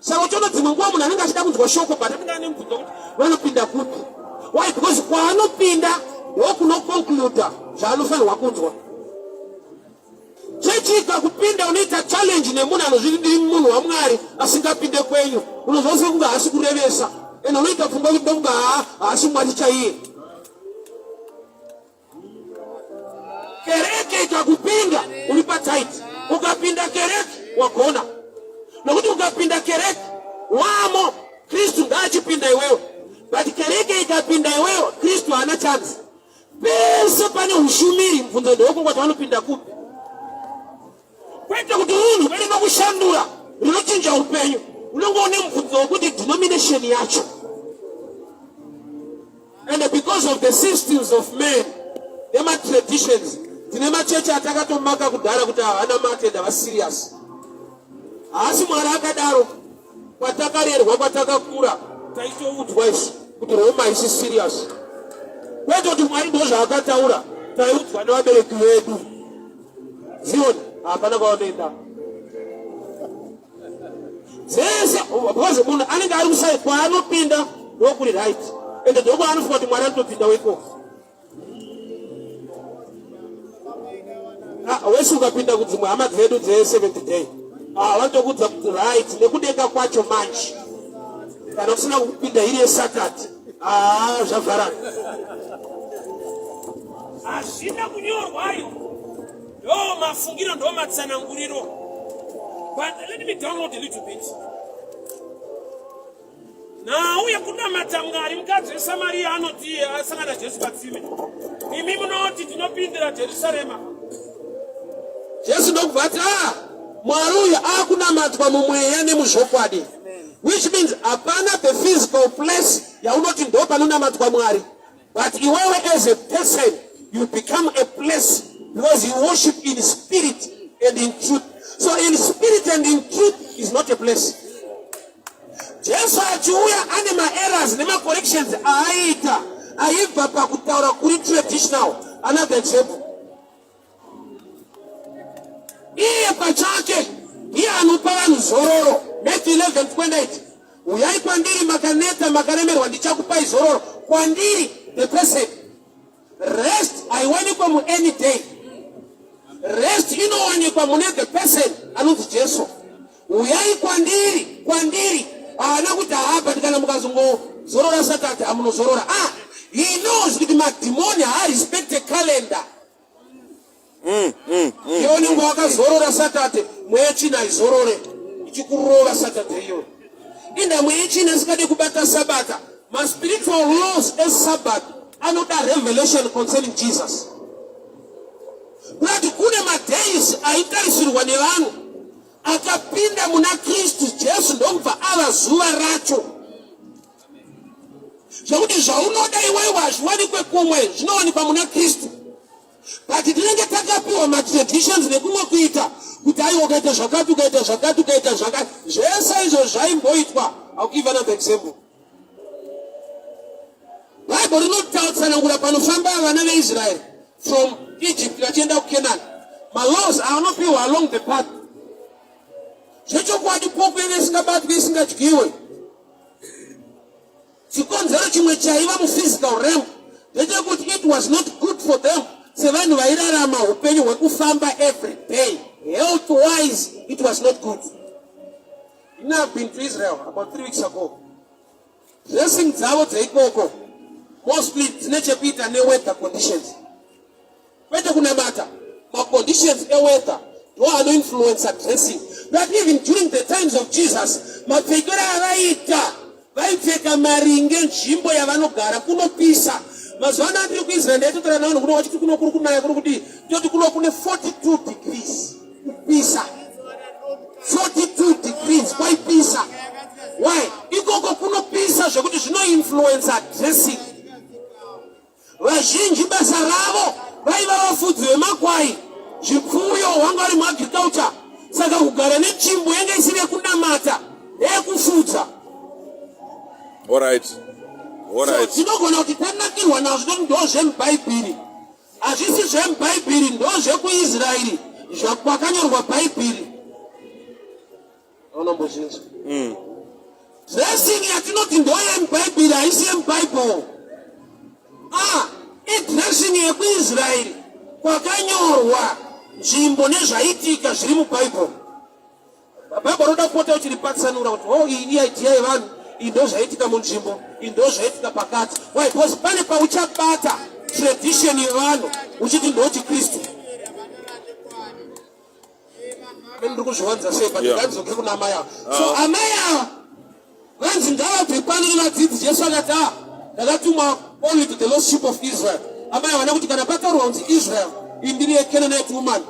Saka uchiona dzimwe nguva munhu anenge achida kunzwa shoko, but anenge ane mubvunzo kuti vanopinda kupi. Why? Because kwaanopinda ndokunoconcluda zvaanofanirwa kunzwa. Chechi ikakupinda unoita challenge nemunhu anozviti ndiri munhu waMwari asingapinde kwenyu. Unozwa sekunge haasi kurevesa, ende unoita pfungwa kuti ndokunge haasi Mwari chaiye. Kereke ikakupinda uri patight. Ukapinda kereke wagona, nokuti ukapinda kereke wamo, Kristu ngaachipinda iwewe. But kereke ikapinda iwewe, Kristu haana chance. Pese pane ushumiri, mubvunzo ndewekungoti vanopinda kupi, kwete kuti unhu rinokushandura, rinochinja upenyu. Unenge une mubvunzo wekuti denomination yacho, and because of the systems of men. nematraditions. Tine machechi atakatomaka kudhara kuti havana matenda vaserious. Haasi Mwari akadaro. Kwatakarerwa, kwatakakura, taitoudzwa isu kuti Roma haisi serious, kwete kuti Mwari ndozvaakataura. Taiudzwa nevabereki vedu. Zion hapana kwavanoenda dzese, because munhu anenge ari kusai kwaanopinda ndokuri right, ende ndokwaanofunga kuti Mwari anotopinda wekoko. Ah, wese ukapinda kudzimwe hama dzedu dzeseventh day, ah, vanotokudza kuti right nekudenga kwacho. Manje kana usina kupinda iri yesatati, ah, zvavharana. Hazvina kunyorwayo, ndo mafungiro, ndo matsananguriro, but let me download a little bit. Nhau yekunamata Mwari, mukadzi weSamariya anoti asangana naJesu patsime, "Imi munoti tinopindira Jerusarema." Jesu ndokubva ati, "Ah, Mwari uyu akunamatwa mumweya nemuzvokwadi," which means hapana the physical place yaunoti ndo panonamatwa Mwari, but iwewe as a person you become a place because you worship in spirit and in truth. So in spirit and in truth is not a place. Jesu achiuya ane maerrors nemacorrections aaita aibva pakutaura kuri traditional. Another example, iye pachake iye anopa vanhu zororo. Matthew 11:28, "Uyai kwandiri makaneta, makaremerwa, ndichakupai zororo." Kwandiri, the person, rest haiwanikwa muany day. Rest inowanikwa mune the person anonzi Jesu. Uyai kwandiri. Kwandiri haana kuti haapa kana mukazongozorora Saturday hamunozorora. Ah, he knows kuti madhimoni haarespecte calendar. Iwe unenge wakazorora Saturday, mweya china haizorore, ichikurova Saturday iyoyo. Inda mweya china isingade kubata Sabata. Maspiritual laws eSabbath anoda revelation concerning Jesus, kuti kune madays aitarisirwa nevanhu akapinda muna Kristu Jesu ndokubva ava zuva racho, zvekuti zvaunoda iwewe hazviwanikwe kumwe, zvinowanikwa muna Kristu. But tinenge takapiwa matraditions nekumwe kuita kuti aiwa, ukaita zvakati, ukaita zvakati, ukaita zvakati, zvese izvo zvaimboitwa. I'll give another example. Bible rinotsanangura panofamba vana veIsraeri from Egypt vachienda kuCanaan, malaws aanopiwa along the path. Zvechokwadi pork yenge isingabatwi, isingadyiwe. Chikonzero chimwe chaiva muphysical realm ndechekuti it was not good for them sevanhu vairarama upenyu hwekufamba every day. Health wise it was not good. I've been to Israel about 3 weeks ago. Dressing dzavo dzeikoko mostly dzine chekuita neweather conditions, kwete kunamata. Maconditions eweather ndo anoinfluenca dressing. But even during the times of Jesus, mapfekero avaita, vaipfeka maringe nzvimbo yavanogara kunopisa. Mazuva ano andiri kuIsrael, ndaitotora navanhu kuno vachiti kuno kuri kunaya, kuri kudii, toti kuno kune 42 degrees, kupisa 42 degrees, kwaipisa. Why? Ikoko kunopisa zvekuti zvinoinfluenca dressing. Vazhinji basa ravo vaiva vafudzi vemakwai, zvipfuyo, vanga vari muagriculture, saka kugara netsvimbo yange isiri yekunamata, ndeyekufudza. All right. So tinogona kuti tanakirwa nazvo toti ndo zvemubhaibheri. Hazvisi zvemubhaibheri, ndo zvekuIsraeri kwakanyorwa Bhaibheri. Unombozvinzwa? Dressing yatinoti ndo yemubhaibheri haisi yemubhaibheri. Ah, idressing yekuIsraeri kwakanyorwa nzvimbo nezvaitika zviri mubhaibheri. Bhaibheri roda kupota uchiripatsanura kuti, oh, iyi iidea yevanhu, iyi ndo zvaitika munzvimbo, iyi ndo zvaitika pakati. Why? Because pane pauchabata tradition yevanhu uchiti ndo chiKristu. Ndiri kuzviwanza sei, but ngandidzoke kuna amai ava. So amai ava vanzi ngavabve pano nevadzidzi. Jesu akati, "A, ndakatumwa only to the lost sheep of Israel." Amai havana kuti kana pataurwa kunzi Israel, iyi ndiri yeCanaanite woman,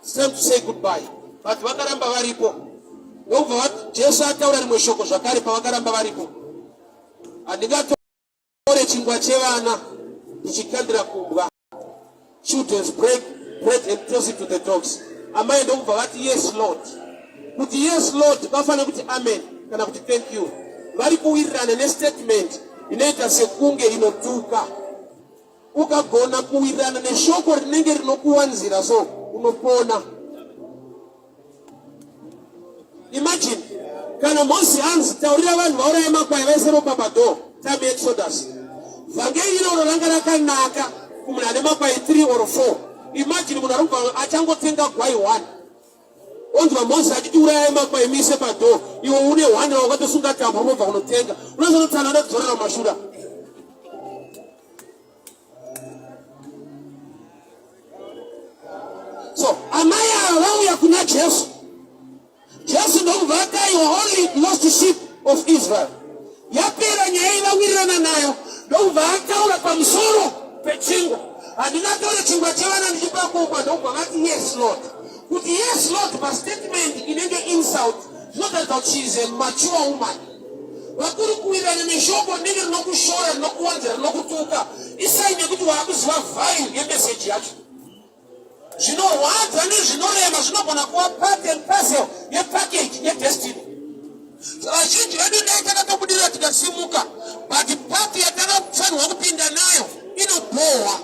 it's time to say goodbye. But vakaramba varipo, ndokubva Jesu ataura rimwe shoko zvakare pavakaramba varipo: "Handingatore chingwa chevana ndichikandira kumbwa." Children's break, bread and toss it to the dogs. Amai ndokubva vati yes Lord. Kuti yes Lord vafanira kuti amen kana kuti thank you. Vari kuwirirana nestatement inoita sekunge inotuka. Ukagona kuwirirana neshoko rinenge rinokuwanzira so unopona. Imagine kana Moses anzi taurira vanhu vauraye makwai vaise ropa padoor time yeExodus. Vhangeri iroro ranga rakanaka kumunhu ane makwai 3 or 4. Imagine munhu ari kubva achangotenga gwai 1 onzwa Moses achiti urayai makwai muise padoor, iwe une 1 wakatosunga tambo unobva kunotenga, unozonotsana uda kudzorera mumashure. So amai ava vauya kuna Jesu. Jesu ndokubva akaiwa only lost sheep of Israel. Yapera nyaya ivawirirana nayo ndokubva ataura pamusoro pechingwa. Handingatore chingwa chevana ndichipa kumbwa ndokubva vati yes Lord. Kuti yes Lord pastatement inenge insult zvinotaridza kuti she is a mature woman. Vakuru kuwirirana neshoko rinenge rinokushora, rinokuwanzira, rinokutuka isaini yekuti waakuziva value yemeseji yacho. Zvinorwadza nezvinorema zvinogona kuva part and parcel yepackage yedestiny. Vazhinji vedu dai takatobudirira tikasimuka, but part yatakafanirwa kupinda nayo inobhohwa.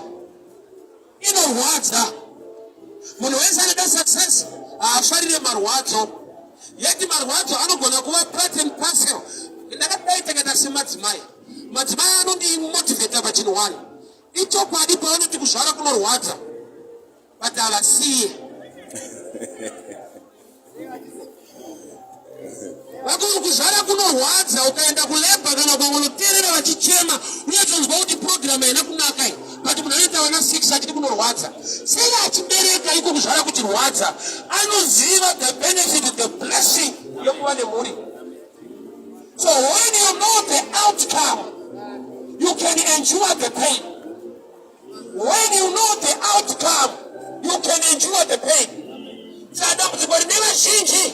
Inorwadza. Munhu wese anoda success haafarire marwadzo. Yet marwadzo anogona kuva part and parcel. Ndakadai takaita semadzimai. Madzimai anondimotivheta pachinhu one. Ichokwadi pavanoti kuzvara kunorwadza. But havasiye. Vakuru kuzvara kunorwadza, ukaenda kulebha kana ukangonoteerera vachichema unotonzwa kuti program haina kunaka iyi, but munhu anoita vana 6 achiti kunorwadza. Sei achibereka iko kuzvara kuchirwadza? Anoziva the benefit, the blessing yekuva nemhuri. So when you know the outcome, you can endure the pain. When you know the outcome, you can endure the pain. Saka dambudziko rine vazhinji,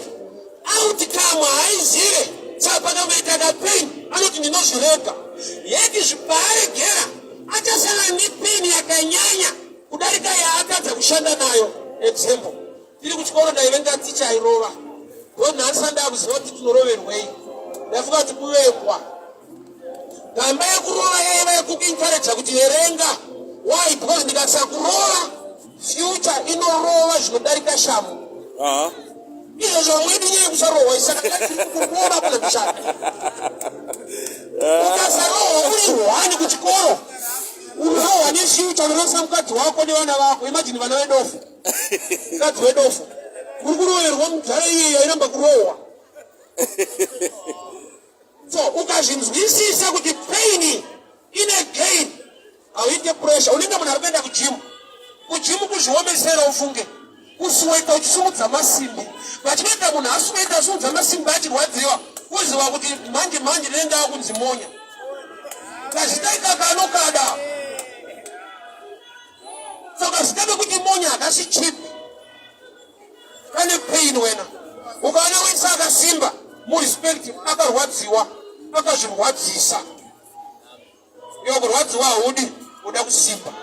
outcome haizive. Saka pakangoita kapain anoti ndinozvirega. Yeti zvipaaregera achasangana nepain yakanyanya kudarika yaatadza kushanda nayo. Example, tiri kuchikoro ndaivenga ticha airova. Ko nhasi andakuziva kuti tinoroverwei. Ndafunga kuti kuvengwa. Gamba yekurova yaiva yekukuencourage kuti verenga. Why? Because ndikasakurova future inorova zvinodarika shamu. Izvozvo vamwe vedu nyaya yekusarohwa saka kurova kuna kushanda. Ukasarohwa uri hwani kuchikoro unorohwa nefuture unorasa mukadzi wako nevana vako. Imagine vana vedofu. Mukadzi wedofu. Uri kuroverwa mudhara iyeyo airamba kurohwa. So ukazvinzwisisa kuti pain ine gain, hauite pressure. Unenge munhu ari kuenda kujimu, kujimu kuzviomesera ufunge kusweta uchisimudza masimbi. Vachinoita munhu asweta asimudza masimbi achirwadziwa, kuziva kuti manje manje ndinenge akunzi monya. Kazita ikaka anokada. So kazita kekuti monya hakasi cheap. Kane pain wena. Ukaona wese akasimba murespect akarwadziwa akazvirwadzisa. Iwe kurwadziwa haudi uda kusimba.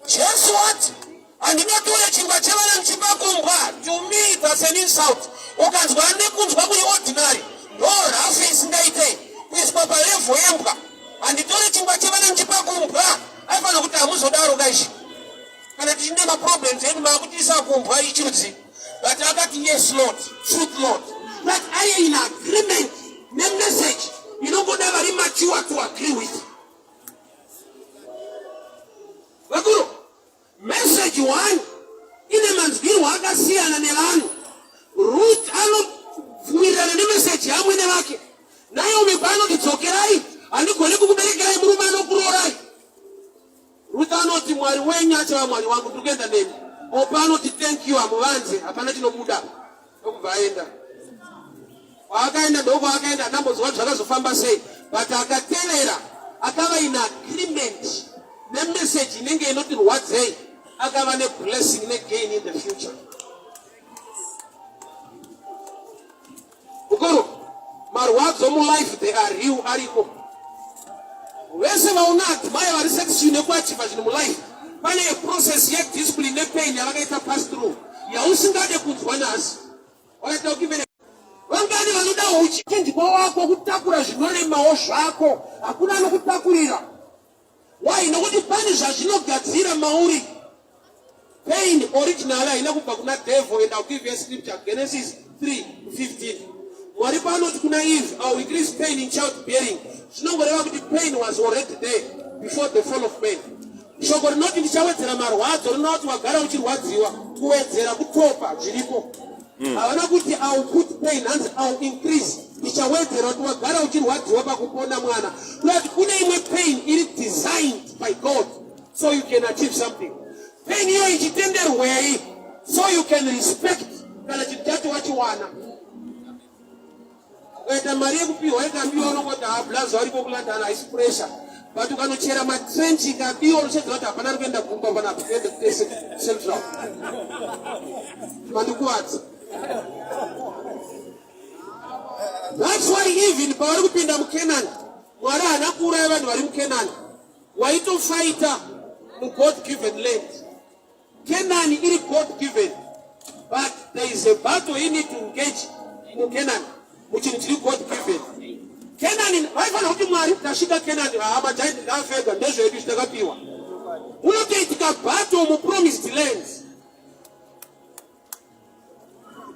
Jesu wati handingatore chingwa chevana ndichipa kumbwa. To me that's an insult. Ukanzwa nekunzwa kuri ordinary ndo rafu isingaite kuiswa palevel yembwa. Handitore chingwa chevana ndichipa kumbwa. Aifanira kuti hamuzodaro kaizvi. Kana tichine maproblems edu makutiisa kumbwa ichirudzi. But akati yes Lord, truth Lord. But I in agreement nemessage inongoda vari mature to agree with. Vakuru, message one ine manzwirwo akasiyana nevanhu. Ruth anowirirana nemeseji yamwene vake. Naomi paanoti dzokerai, handigoni kukuberekerai murume anokuroorai. Ruth anoti Mwari wenyu achava Mwari wangu, ndiri kuenda nemi. Opa anoti thank you, hamuvanze, hapana chinobuda. Ndokubva aenda. Kwaakaenda ndokwaakaenda, handambonzwa kuti zvakazofamba sei, but akatevera, akava in agreement nemessage inenge inoti rwadzei, akava neblessing negain in the future. Mukuru, marwadzo. Marwadzo mulife, they are real, ariko. Vese vauna admire vari section yekuachiva zvinhu mulife, pane process yediscipline nepain yavakaita pass through yausingade kunzwa nhasi. Wakaita ukimene vangani vanoda huchi chinjikwa wako kutakura zvinoremawo zvako, hakuna anokutakurira. Why? Nokuti pane zvazvinogadzira mauri. Pain originally haina kubva kuna devil, and I'll give you a scripture, Genesis 3:15. Mwari paanoti kuna Eve, "I will increase pain in childbearing," zvinongoreva kuti pain was already there before the fall of man. Shoko rinoti ndichawedzera marwadzo rinoti wagara uchirwadziwa, kuwedzera kutopa zviripo. Havana kuti "I will put pain", hanzi "I will increase", ndichawedzera kuti wagara uchirwadziwa pakupona mwana. Kurati kune imwe pain iri designed by God so you can achieve something. Pain iyo ichitenderwei? So you can respect kana chinhu chacho wachiwana. Ukaita mari yekupiwa ikabiwa, unongoti, "Hablazo ariko kuLondon, haisi pressure." But ukanochera matrench ikabiwa, unochedzera kuti hapana ari kuenda kumba panapa, kuende kutese central mandikuwadza. That's why even pavari kupinda muCanaan, Mwari haana kuuraya vanhu vari muCanaan. Waitofaita mugod given land. Canaan iri God given, but there is a battle you need to engage muCanaan, muchinhu chiri God given. Canaan vaifanira kuti, "Mwari, tasvika Canaan, haa, majaindi ngaafega, ndezvedu zvitakapiwa." Unotoitika battle mupromised lands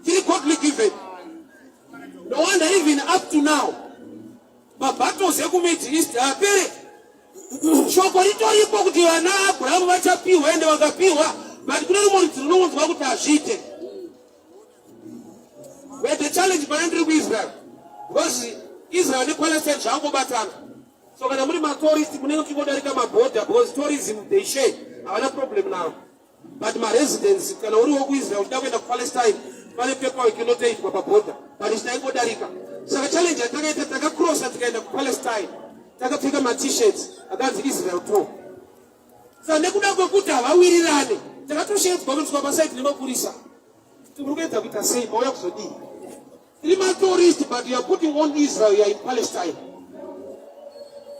chiri godly given. No wonder even up to now mabattles ekuMiddle East haapere. Shoko ritoripo kuti vana Abrahamu vachapiwa, ende vakapiwa, but kune rumwe rudzi runongonzwa kuti hazviite. We had a challenge pana ndiri kuIsrael, because Israel nePalestine zvakangobatana. So kana muri matourist munenge muchingodarika mabhodha, because tourism they share, havana problem now. But maresidents, kana uriwo kuIsrael uchida kuenda kuPalestine, pane paperwork inotoitwa pabhodha, but isu taingodarika. Saka challenge yatakaita, takacrossa tikaenda kuPalestine takapfeka mat-shirts akanzi "Israel Tour". Saka nekuda kwekuti havawirirane, takatoshedzwa kuiswa paside nemapurisa. Muri kuedza kuita sei? Mauya kuzodii? Tiri matourist, but you are putting on Israel, you are in Palestine.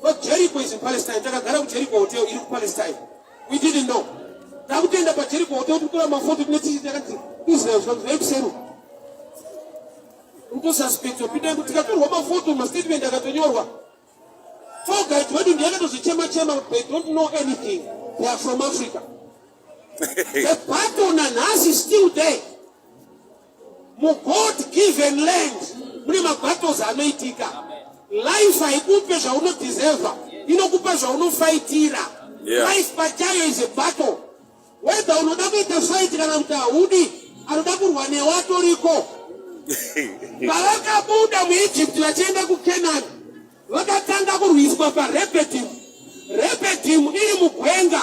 But Jericho is in Palestine. Takagara kuJericho Hotel iri kuPalestine. We didn't know. Takutoenda paJericho Hotel tikutora mafoto tine t-shirt yakanzi "Israel", zvikanzi zvaikuseri utosuspect wapinda. Tikatorwa mafoto, mastatement akatonyorwa. Tour guide wedu ndiye akatozochema chema kuti they don't know anything, they are from Africa. The battle nanhasi is still there. Mugod given land mune mabattles anoitika. Life haikupe zvaunodeserva, inokupa zvaunofaitira. Life pachayo is a battle, whether unoda kuita fight kana kuti haudi. Anoda kurwa newe atoriko. Pavakabuda muEgypt vachienda kuCanaan, vakatanga kurwiswa paRephidim. Rephidim iri mugwenga.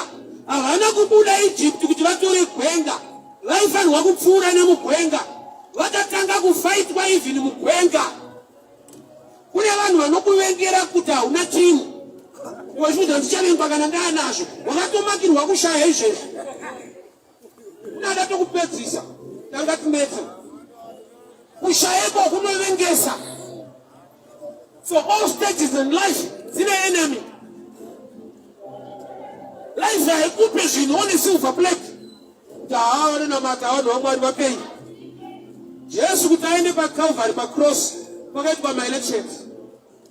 Havana kubuda Egypt kuti vatore gwenga, vaifanirwa kupfuura nemugwenga. Vakatanga kufaitwa even mugwenga. Kune vanhu vanokuvengera kuti hauna chinhu. Iwe ndichavengwa kana ndaanazvo. Wakatomakirwa kushaya izvezvi, unada tokupedzisa tanga tinetse. Kushayeko kunovengesa. So all stages in life dzine enemy. Life haikupe zvinhu on silver plate kuti haa, vanonamata, vanhu vaMwari, vapei. Jesu kuti aende paCalvary, pacross, pakaitwa maelections.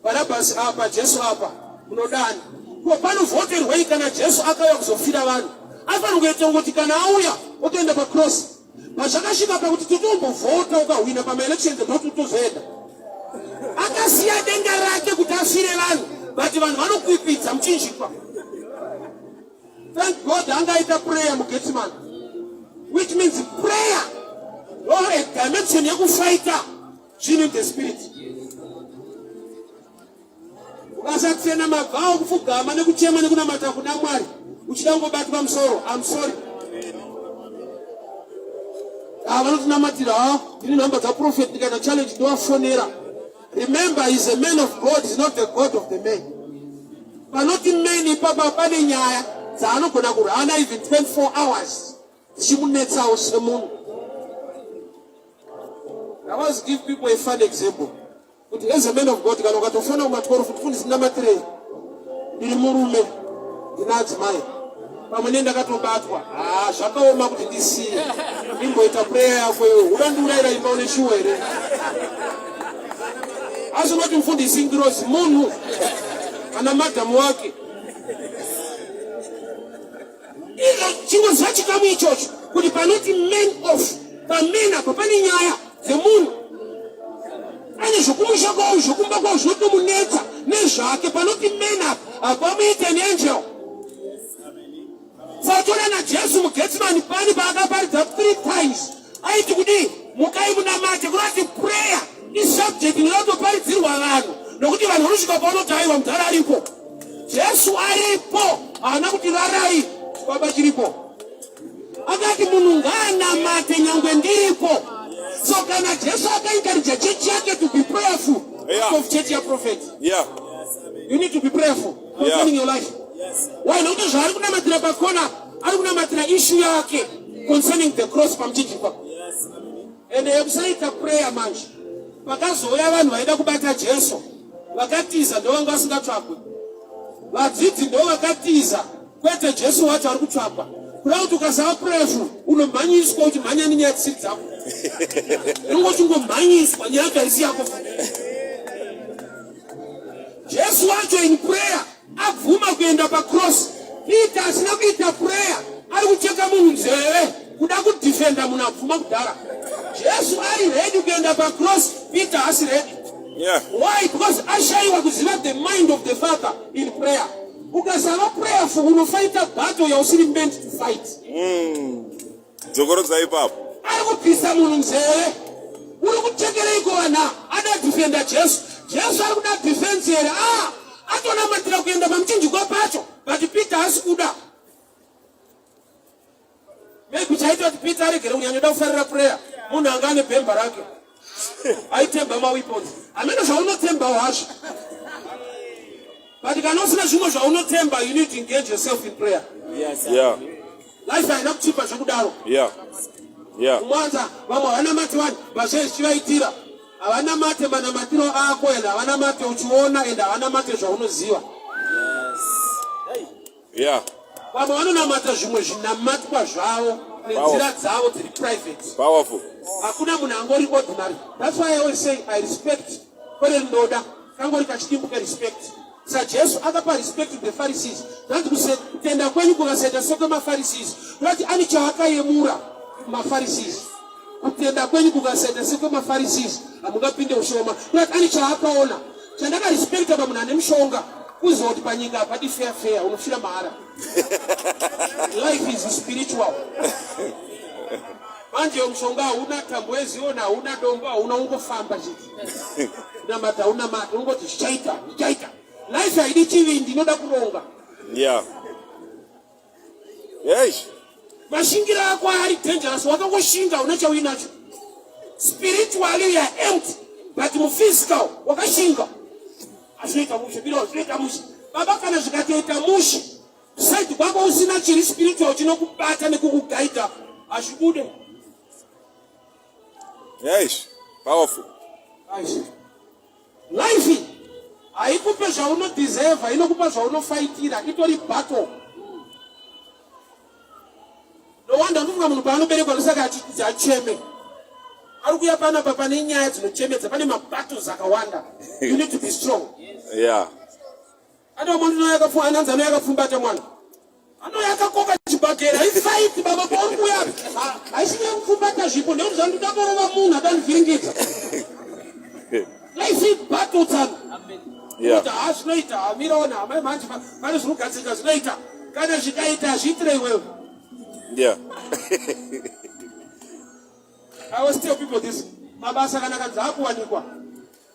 Barabhasi apa, Jesu apa, munodani? Ko panovhoterwei kana Jesu akauya kuzofira vanhu? Afanira kuita kuti kana auya otoenda pacross. Pazvakasvika pakuti totombovhota, ukahwina pamaelections ndoti utozoenda. Akasiya denga rake kuti afire vanhu, but vanhu vanokwikwidza muchinjikwa. Thank God angaita prayer muGethsemane, which means prayer or a dimension yekufaita zvinhu in the spirit. Ukasatsena mabvawo kupfugama nekuchema nekunamata kuna Mwari uchida kungobatwa musoro, I'm sorry. Ah, vanotinamatira, ha, ndine nhamba dzaprophet, ndikaita challenge ndovafonera. Remember, is a man of God, is not the God of the man. Panoti man ipapa pane nyaya dzaanogona kurana even 24 hours dzichimunetsawo semunhu. I was give people a fun example. Kuti as a man of God kana ukatofona kuma 12 kuti fundisi ndinamatirei ndiri murume ndina adzimai pamwe ne ndakatobatwa haa zvakaoma kuti ndisiye ndimboita prayer yako iwe udandiurayira imba une shuwa here asi unoti mufundisi ngirozi munhu kana madhamu wake Chingoziva chikamu ichocho kuti panoti man of paman apa pane nyaya dzemunhu ane zvokumusha kwavo zvokumba kwavo zvinotomunetsa nezvake. Panoti man apa hapamuite an angel. Satora naJesu muGetsemani pani paakaparidza 3 times aiti kudii? Mukai munamate. Kurati prayer isubject inotoparidzirwa vanhu nokuti vanhu vanosvika paunoti aiwa mudhara aripo. Jesu aripo, haana kuti rarai baba chiripo. Akati munhu ngaanamate nyangwe ndiripo. So kana Jesu akaencourage church yake to be prayerful, yeah. of church ya prophet. Yeah. You need to be prayerful concerning yeah. your life. Why? Nokuti zvaari kunamatira pakona, ari kunamatira issue yake concerning the cross pamuchinjikwa. Ende yekusaita prayer manje. Pakazouya vanhu vaida kubata Jesu. Vakatiza ndovanga vasingatsvagwe. Vadzidzi ndo vakatiza kwete Jesu wacho ari kutsvagwa. Kuda kuti ukasava prayerful unomhanyiswa uchimhanya nenyaya dzisiri dzako. Unenge uchingomhanyiswa nyaya yacho haisi yako. Jesu wacho in prayer abvuma kuenda pacross. Peter asina kuita prayer ari kucheka munhu nzeve kuda kudefenda munhu abvuma kudhara. Jesu ari ready kuenda pacross, Peter haasi ready. Yeah. Why? Because ashaiwa kuziva the mind of the Father in prayer. Ukasava prayerful unofaita battle yausiri meant to fight. Dzokorodza ipapo. Ari kubvisa munhu nzeve. Uri kuchekereiko vana? Ada defenda Jesu. Jesu ari kuda defense here? Ah, atonamatira kuenda pamuchinjikwa pacho, but Peter haasi kuda. Maybe chaita kuti Peter aregere kunyanyoda kufarira prayer. Munhu anga ane bhemba rake. Aitemba maweapons. Hameno zvaunotembawo hazvo. But kana usina zvimwe zvaunotemba, you need to engage yourself in prayer. Yes. Yeah. Life haina kuchipa zvekudaro. Yeah. Yeah. Kumwanza vamwe havanamati vanhu vashe zvichivaitira. Havanamate manamatiro ako and havanamate uchiona and havanamate zvaunoziva. Yes. Yeah. Vamwe vanonamata zvimwe zvinamatwa zvavo nenzira dzavo dziri private. Powerful. Hakuna munhu angori ordinary. That's why I always say I respect kwete ndoda kangori kachidimbu kerespect. SaJesu akapa respect to the Pharisees. Zvanzi kutenda kwenyu kukasaita sekwemaPharisees. Kurati ane chaakayemura kumaPharisees. Kutenda kwenyu kukasaita sekwemaPharisees hamungapinde ushoma. Kurati ane chaakaona. Chandakarespecta pamunhu ane mushonga kuziva kuti panyika hapadi fair fair unofira mahara. Life is spiritual. Manje mushonga hauna tambo yeziona hauna dombo hauna ungofamba chete. Namata hauna mata ungoti zvichaita zvichaita. Life haidi chivindi inoda kuronga. Yeah. Yes. Mashingira ako ari dangerous wakangoshinga una chauinacho. Spiritually you are empty but muphysical wakashinga. Azvinoita mushe biro zvinoita mushe. Baba kana zvikatoita mushe side kwako usina chiri spiritual chinokubata nekukugaida hazvibude. Yes. Powerful. Aish. Life haikupe zvaunodeserva inokupa zvaunofaitira itori battle. No wonder unofunga munhu paanoberekwa ndosaka achinzi acheme. Ari kuya panapa pane nyaya dzinochemedza pane mabattles akawanda. You need to be strong. Yeah. Ano munhu anouya akapfu ananzi anouya akapfumbata mwana. Anouya akakoka chibhakera ifight baba pauri kuuya. Haisi nyaya yekupfumbata zvipo ndekuti zvandoda kurova munhu adanivhiringidza. Life ibattle tsano. Yeah. Kuti haa zvinoita hamira ona amai manje pane zvinogadzirika zvinoita. Kana zvikaita hazviitire iwewe. Yeah. I always tell people this. Mabasa kana kanzi akuwanikwa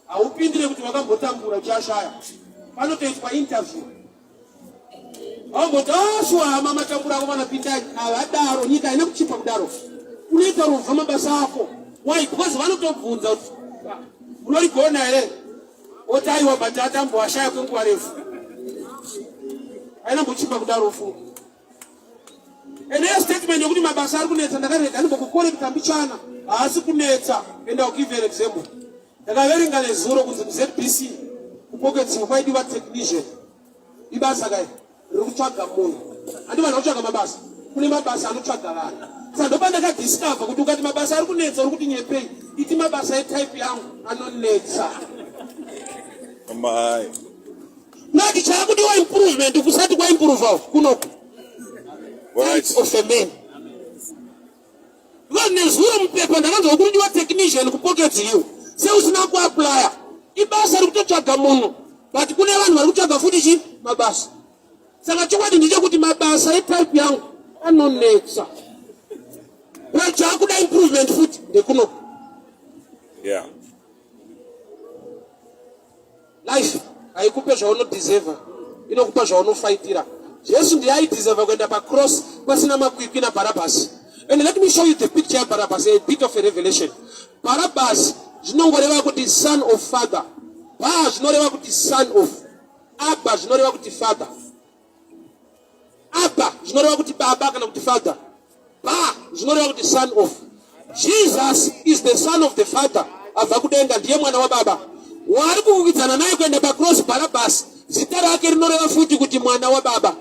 haupindire kuti wakambotambura uchiashaya. Panotoitwa interview. Vamboti aswa ah, hama matambura ako vanapinda havadaro nyika haina kuchipa kudaro. Unoita ruvha mabasa ako. Why? Because vanotobvunza kuti ah, unorigona here? Oti aiwa but atamboashaya kwenguva refu. Haina mbochipa kudaro ufunge. And iyo statement yekuti mabasa ari kunetsa ndakarega ndimbokukorekta mbichana haasi kunetsa and I'll give you an example. Ndakaverenga nezuro kunzi kuZBC kuPockets kwaidiwa technician. Ibasa kai riri kutsvaga munhu. Handi vanhu vakutsvaga mabasa. Kune mabasa anotsvaga vanhu. Saka ndopandakadiscover kuti ukati mabasa ari kunetsa uri kuti nyepei. Iti mabasa etype yangu anonetsa. Mai. Nati chaakudiwa improvement kusati kwaimprova kunoku. Right. Of a man. Because nezuro mupepa ndakanzwa kurudiwa technician kupocket hill seusina kuaplya ibasa rikutotsvaga munhu but kune vanhu vari kutsvaga futi chi mabasa saka chokwadi ndechekuti mabasa etype yangu anonetsa chakuda improvement futi ndekuno yeah. Life haikupe zvaunodeserva, inokupa zvaunofaitira. Jesu ndiye aideserva kuenda pacross pasina makwikwi naBharabhasi. And let me show you the picture yaBharabhasi, a bit of a revelation. Bharabhasi zvinongoreva kuti son of father. Ba zvinoreva kuti son of. Abba zvinoreva kuti father. Abba zvinoreva kuti baba kana kuti father. Ba zvinoreva kuti son of. Jesus is the son of the father. Abva kudenga ndiye mwana wababa. Waari kukukidzana naye kuenda pacross Barabbas, zita rake rinoreva futi kuti mwana wababa.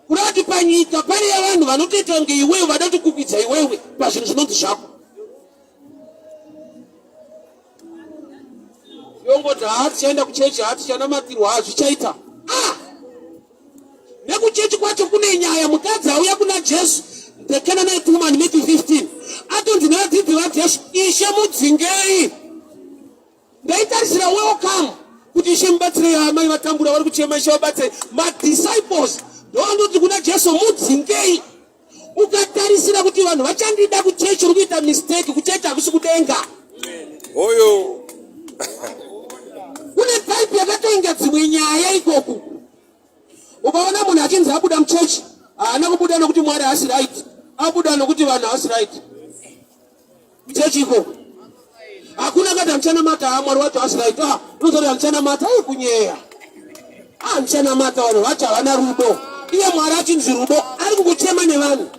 Kureva kuti panyika pane vanhu vanotoita kunge iwewe vada kukukwidza iwewe pazvinhu zvinonzi zvako. Yongoti haa tichaenda kuchechi haa tichanamatirwa hazvichaita. Ah! Nekuchechi kwacho kune nyaya mukadzi auya kuna Jesu the Canaanite woman Matthew 15 atonzi nevadzidzi vaJesu ishe mudzingei. Ndaitarisira welcome kuti ishe mubatsirei amai vatambura vari kuchema ishe vabatsirei. Madisciples ndoanoti kuna Jesu mudzingei. Ukatarisira kuti vanhu vachandida kuchechi uri kuita mistake kuchechi hakusi kudenga. Hoyo. Kune type yakatoinga dzimwe nyaya ikoku. Ukaona munhu achinzi abuda muchechi haana kubuda nokuti Mwari haasi right, abuda nokuti vanhu haasi right. Chechi ikoko hakuna kati hamuchanamata ha Mwari wacho haasi right. Ah, unozoti hamuchanamata ai kunyeya. Ah, hamuchanamata vanhu vacho havana rudo. Iye Mwari achinzi rudo ari kukuchema nevanhu.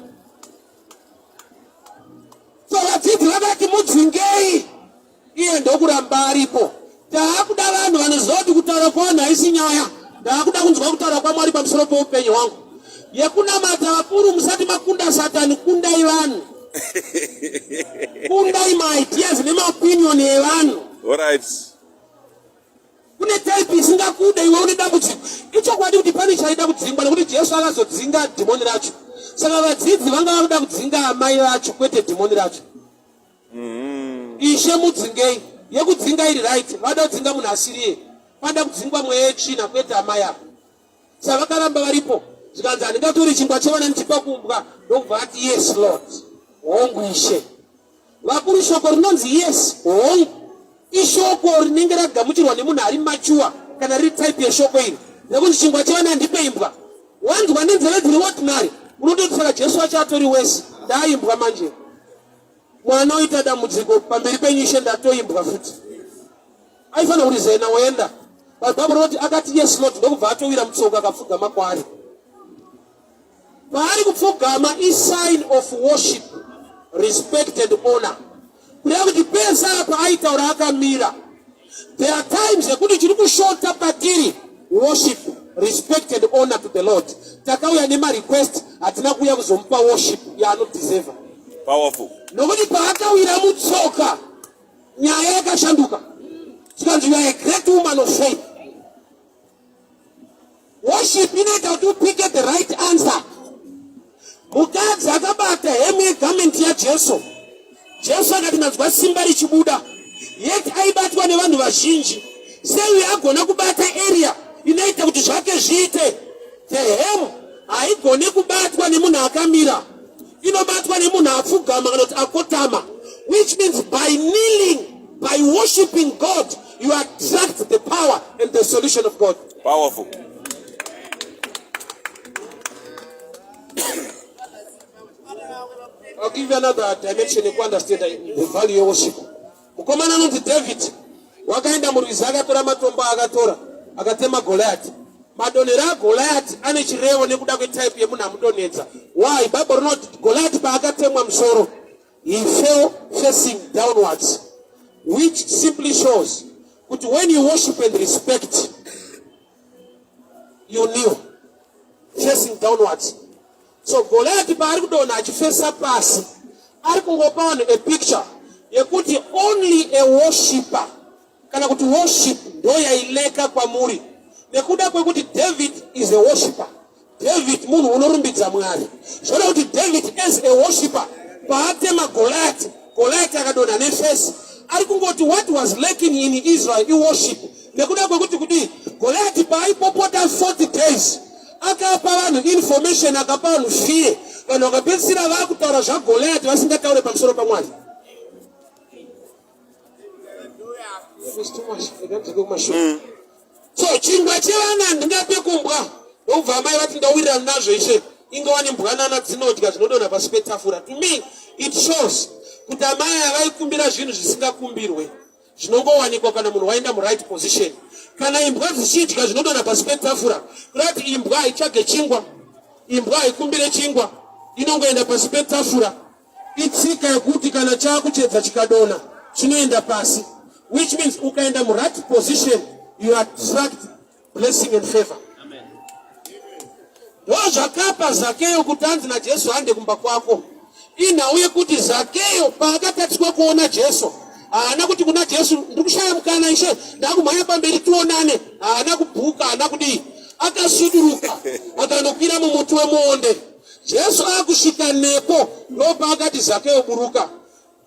So vadzidzi vakati mudzingei. Iye ndokuramba aripo. Taakuda vanhu vanoziva kuti kutaura kwavanhu haisi nyaya. Ndaakuda kunzwa kutaura kwaMwari pamusoro peupenyu hwangu. Yekunamata vakuru musati makunda Satani, kundai vanhu. Kundai maideas nemaopinion evanhu. Alright. Kune type isingakude iwe une dambudziko. Ichokwadi kuti pane chaida kudzingwa nekuti Jesu akazodzinga dhimoni racho. Saka vadzidzi vanga vakuda kudzinga amai vacho kwete dhimoni racho. Mm. Ishe mudzingei. Yekudzinga iri right. Vada kudzinga munhu asiriye. Pada kudzingwa mweya yetsvina kwete amai ava. Saka vakaramba varipo. Zvikanzi handingatori chingwa chevana ndichipa kumbwa. Ndokubva ati yes Lord. Hongu Ishe. Vakuru shoko rinonzi yes hongu ishoko rinenge ragamuchirwa nemunhu ari machuwa kana riri type yeshoko iri nekuti chingwa chevana handipe imbwa wanzwa nenzeve dziri ordinary unototi saka Jesu wacho atori wese ndaimbwa manje mwana oita dambudziko pamberi penyu ishe ndatoimbwa futi aifanira kuti zena woenda but bible rinoti akati yes lord ndokubva atowira mutsoka akapfugama kwaari paari kupfugama isign of worship respect and honor kureva kuti pese apa aitaura akamira There are times yekuti chiri kushota patiri worship, respect and honor to the Lord. Takauya nemarequest hatina kuuya kuzomupa worship yaanodeserva. Powerful. Nokuti paakawira mutsoka nyaya yakashanduka. Chikanzi you are a great woman of faith. Worship inoita kuti upike the right answer. Mukadzi akabata hemu yegarment yaJesu. Jesu akati ndanzwa simba richibuda. Yet aibatwa nevanhu vazhinji. Sei agona kubata area inoita kuti zvake zviite? The hem haigone kubatwa nemunhu akamira. Inobatwa nemunhu apfugama kana kuti akotama. Which means by kneeling, by worshiping God, you attract the power and the solution of God. Powerful. I'll give you another dimension yekuunderstand the value yeworship. Mukomana anonzi David wakaenda murwizi akatora matombo akatora akatema Goliath. Madonhero aGoliath ane chirevo nekuda kwetype yemunhu amudonhedza. Why? Bible rinoti Goliath paakatemwa musoro he fell facing downwards. Which simply shows kuti when you worship and respect, you kneel facing downwards. So Goliath paari kudonha achifesa pasi, ari kungopa vanhu a picture yekuti only a worshipper kana kuti worship ndo yaileka kwamuri, nekuda kwekuti David is a worshipper. David munhu unorumbidza Mwari. Zvoda kuti David as a worshipper paatema Goliath, Goliath akadonha nefesi. Ari kungoti what was lacking in Israel iworship. Nekuda kwekuti kudii, Goliath paaipopota 40 days akapa vanhu information, akapa vanhu fear, vanhu vakapedzisira vakutaura zvaGoliath vasingataure pamusoro paMwari. So chingwa chevana handingape kumbwa. Ndokubva amai vati ndawirirana nazvo ishe, ingawani mbwanana dzinodya zvinodonha pasi petafura. To me it shows kuti amai havaikumbira zvinhu zvisingakumbirwe, zvinongowanikwa kana munhu waenda muright position. Kana imbwa dzichidya zvinodonha pasi petafura, kureva kuti imbwa haitsvage chingwa, imbwa haikumbire chingwa, inongoenda pasi petafura. Itsika yekuti kana chaakuchedza chikadonha chinoenda pasi, which means ukaenda muright position you attract blessing and favor. Ndozvakapa Zakeyo kuti anzi naJesu hande kumba kwako. Inhau yekuti Zakeyo paakatatiswa kuona Jesu, haana kuti kuna Jesu ndikushaya mukana ishe, ndakumhanya pamberi tionane. Haana kubhuka, haana kudii, akasuduruka akanokwira mumuti wemuonde. Jesu akusvika nepo ndopaakati Zakeyo buruka.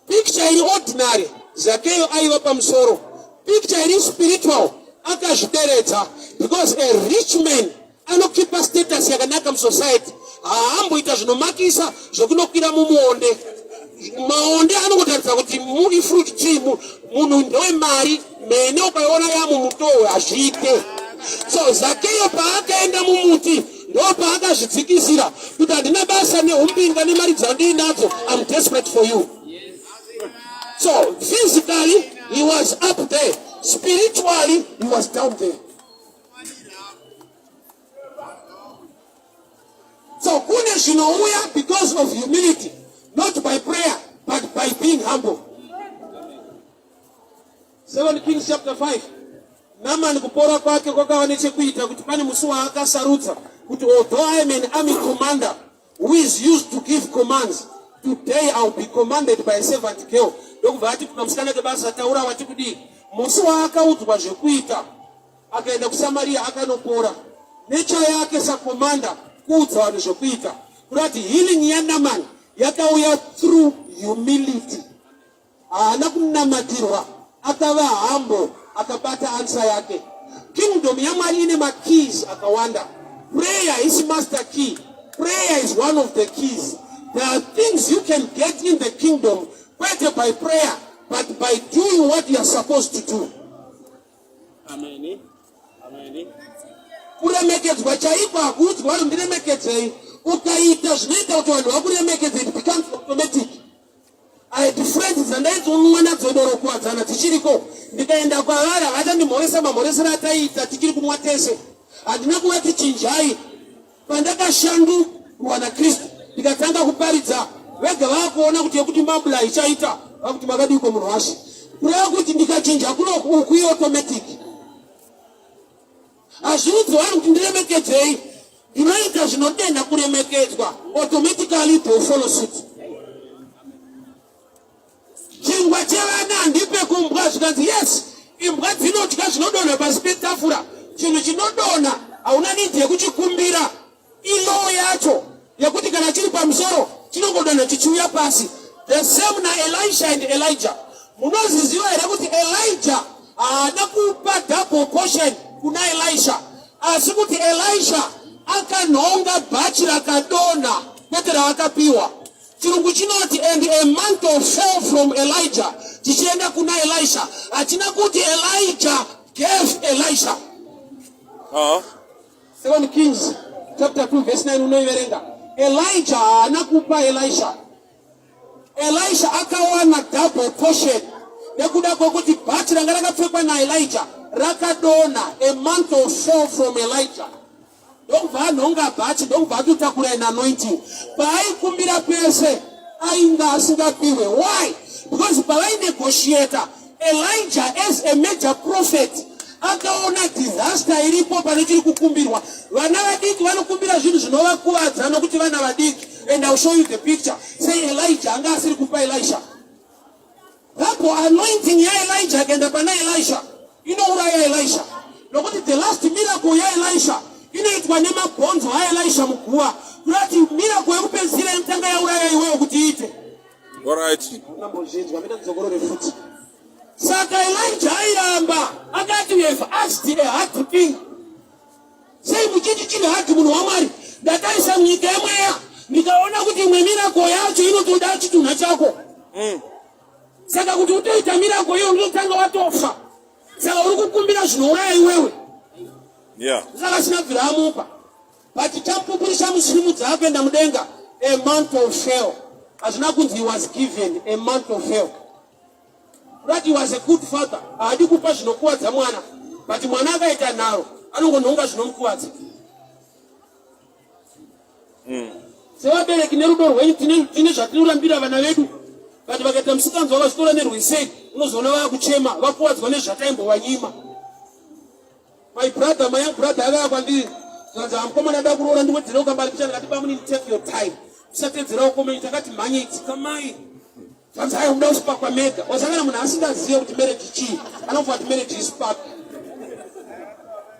Picture iri ordinary, Zakeyo aiva pamusoro. Picture iri spiritual, akazvideredza because a rich man anokipa status yakanaka musociety, haamboita zvinomakisa zvekunokwira mumuonde. Maonde anongotaridza kuti ifruit tree, munhu ndewemari mene, ukaiona yamumutowe hazviite. So Zakeyo paakaenda mumuti ndo paakazvidzikisira kuti handina basa neumbinga nemari dzandiinadzo, I'm desperate for you. So physically he was up there, spiritually he was down there. So kune zvinouya because of humility, not by prayer but by being humble. 7 Kings chapter 5, Naaman kupora kwake kwakava nechekuita kuti pane musi waakasarudza kuti although I am an army commander who is used to give commands, today I will be commanded by a servant girl. Ndokubva ati kukamusikana kebasa, taura wati kudii. Musi waakaudzwa zvekuita akaenda kuSamaria akanopora. Nature yake sakomanda kuudza vanhu zvekuita, kurati healing yaNaman yakauya through humility. Haana kunamatirwa, akava humble, akabata answer yake. Kingdom yaMwari ine makeys akawanda. Prayer is master key. Prayer is one of the keys. There are things you can get in the kingdom kwete by prayer but by doing what you are supposed to do. Amen. Amen. Kuremekedzwa chaiko hakuudzwa vanhu ndiremekedzei. Ukaita zvinoita kuti vanhu vakuremekedze, it becomes automatic. I had friends dzandainzonwa nadzo doro kuwadzana dzichiriko, ndikaenda kwavari havachandimhoresa mamhoresero ataiita tichiri kunwa tese. Handina kuvati chinjai. Pandakashandurwa naKristu ndikatanga kuparidza, vega vakuona kuti yekuti mabula ichaita vakuti makadiko munhu washe, kureva kuti ndikachinja kunoku uku iautomatic. Hazviudzi vanhu kuti ndiremekedzei, ndinoita zvinodenha kuremekedzwa, automatically they follow suit. Chingwa chevana handipe kumbwa, zvikanzi yes, imbwa dzinodya zvinodonha pasi petafura. Chinhu chinodonha hauna need yekuchikumbira, ilaw yacho yekuti kana chiri pamusoro chinongodonha chichiuya pasi. The same naElisha and Elijah. Munoziziva here kuti Elijah haana kupa double portion kuna Elisha, asi kuti Elisha akanhonga bhachi rakadonha kwete raakapiwa. Chirungu chinoti and a mantle fell from Elijah chichienda kuna Elisha, hachina kuti Elijah gave Elisha. 2 Kings chapter 2 verse 9 unoiverenga. Elijah haana kupa Elisha. Elisha akawana double portion nekuda kwekuti bhachi ranga rakapfekwa naElijah rakadonha, a mantle fell from Elijah, ndokubva anhonga bhachi, ndokubva atotakura an anointing. Paaikumbira pese ainga asingapiwe. Why? Because pavainegotiata, Elijah as a major prophet akaona disaster iripo pane chiri kukumbirwa. Vana vadiki vanokumbira zvinhu zvinovakuvadza nokuti vana vadiki. And I'll show you the picture. Say Elijah anga asiri kupa Elisha. Apo anointing yaElijah akaenda pana Elisha inouraya Elisha nokuti the last miracle yaElisha inoitwa nemabhonzo aElisha muguva kurati miracle yekupedzisira inotanga yauraya iwewo kuti iite. Alright. Unambozvinzwa mina ndidzokorore futi. Saka Elijah airamba akati we have asked a hard thing. Sei muchiti chiri hard munhu waMwari? Ndatarisa munyika yemweya ndikaona kuti imwe miracle yacho inotoda chitunha chako. Saka kuti utoita miracle iyo unotanga watofa. Saka uri kukumbira zvinouraya iwewe. Yeah. Saka sinabvira amupa. But chamupupuri chamusimudza akuenda mudenga a mantle fell. Hazvina kunzi he was given a mantle fell. That he was a good father. Haadi kupa zvinokuvadza mwana. But mwana akaita nharo anongonhonga zvinomukuvadza. Sevabereki nerudo rwenyu tine zvatinorambira vana vedu. But vakaita musikanzwa vakazitora nerwesei unozoona vakuchema vakuvadzwa nezvataimbovanyima. My brother, my young brother akauya kwandiri zvanzi amukomana ada kuroora ndiwedzere ukambari picha ndikati bamunini take your time usatedzerawo komeni takati mhanye dzikamai zvanzi ayo muda kusipakwa mega wasangana munhu asingazive kuti marriage chii anofunga kuti marriage ispark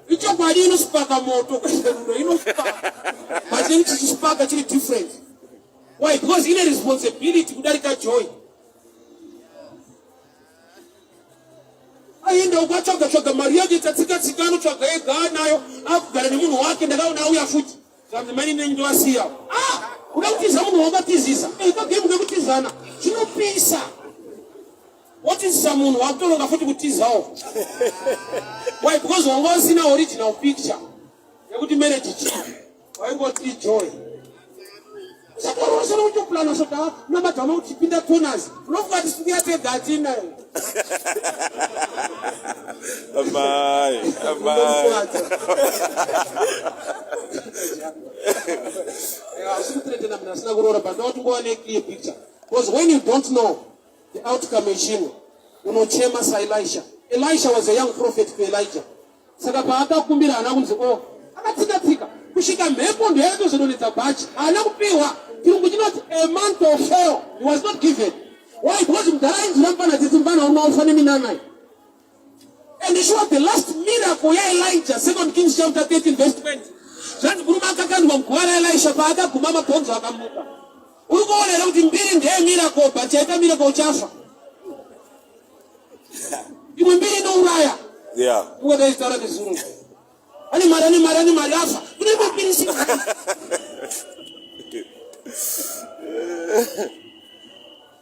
ichokwadi inosipaka moto kwete rudo inosipaka but ini chichisipaka chiri different why because ine responsibility kudarika joy Aenda uko atsvaga tsvaga mari yake tatsika tsika anotsvaga ega anayo akugara nemunhu wake ndakaona auya futi zvanzi mani nenyu ndovasiya ah kuda kutiza munhu wakatizisa eh kagemu kekutizana chinopisa wotizisa munhu wakutoronga futi kutizawo why because wanga usina original picture yekuti marriage chii waingoti joy saka kutoplana saka namadhama kuti pinda corners unofunga kuti siku yatega hatina Amai, amai. Asikuthreatena munhu asina kuroora but ndauti ngova neclear picture because when you don't know the outcome yechinhu unochema saElisha. Elisha was a young prophet to Elijah. Saka paakakumbira haana kunzi o oh, akatsika tsika kusvika mhepo ndoyatozodonhedza bhachi haana kupiwa. Chirungu chinoti a month of fail he was not given. Why? Because mudhara ainzwira mufana tsitsi mufana unofa neminana. And sure the last miracle yaElijah, 2 Kings chapter 13 verse 20. Zvanzi murume akakandwa muguva raElisha paakaguma mabhonzo akamuka. Uri kuona here kuti mbiri ndeye miracle but chaita miracle uchafa. Imwe mbiri inouraya. Yeah. Ungadai nezuro. Ane mari ane mari ane mari afa. Kune imwe mbiri isina.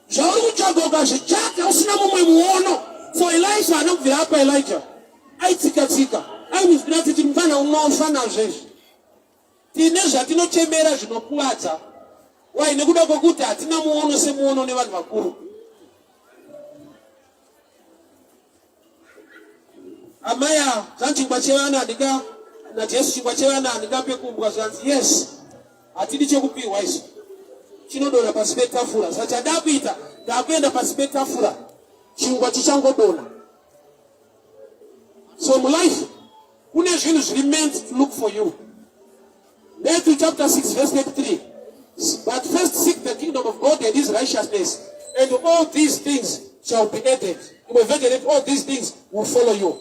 Zvauri kutsvaga ukazvitsvaga usina mumwe muono. So Elisha haana kubvira apa Elijah. Aitsika tsika. Aimunzwira tsitsi mufana unofa nazvo izvi. Tine zvatinochemera zvinokuvadza. Why? Nekuda kwekuti hatina muono semuono nevanhu vakuru. Amai ava zvanzi chingwa chevana handinga naJesu chingwa chevana handingape kumbwa zvanzi yes hatidi chekupihwa isu chinodonha pasi petafura saka chandakuita ndakuenda pasi petafura chingwa chichangodonha so mulife kune zvinhu zviri meant to look for you Matthew chapter 6 verse 33 but first seek the kingdom of God and his righteousness and all these things shall be added imwe version yati all these things will follow you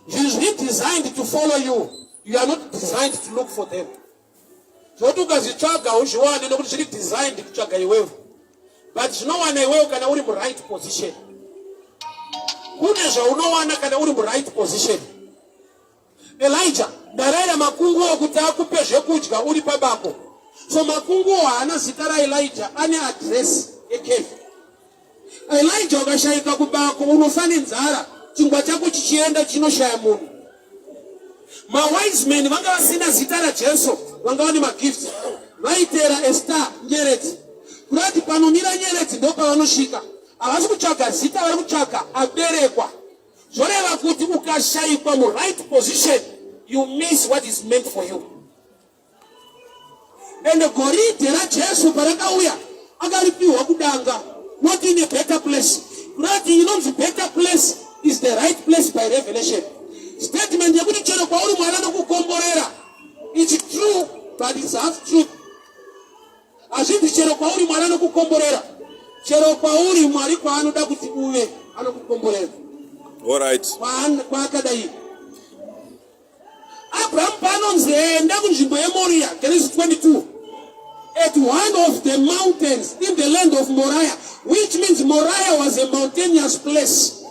zvinhu zviri designed to follow you you are not designed to look for them zvoti ukazvitsvaga uzviwane nokuti zviri designed kutsvaga iwewe but zvinowana iwewe kana uri muright position kune zvaunowana kana uri muright position Elijah, ndaraira makunguo kuti akupe zvekudya uri pabako. So makunguo haana zita raElijah, ane address yecave. Elijah ukashaika kubako unofa nenzara, chingwa chako chichienda chinoshaya munhu. Mawise men vanga vasina zita raJesu, vanga vane magifts. Vaiteera a star, nyeredzi. Kurati panomira nyeredzi ndopavanosvika. Havasi kutsvaga zita, vari kutsvaga aberekwa. Zvoreva kuti ukashaikwa muright position you miss what is meant for you. Ende goridhe raJesu parakauya akaripiwa kudanga not in a better place. Kurati inonzi better place place is the right place by revelation. Statement yekuti chero kwauri Mwari anokukomborera, it's true but it's half truth. Hazvinzi chero kwauri Mwari anokukomborera, chero kwauri Mwari kwaanoda kuti uve anokukomborera. All right. Kwaakadai Abraham paanonzi enda kunzvimbo yeMoria, Genesis 22, at one of the mountains in the land of Moriah, which means Moriah was a mountainous place.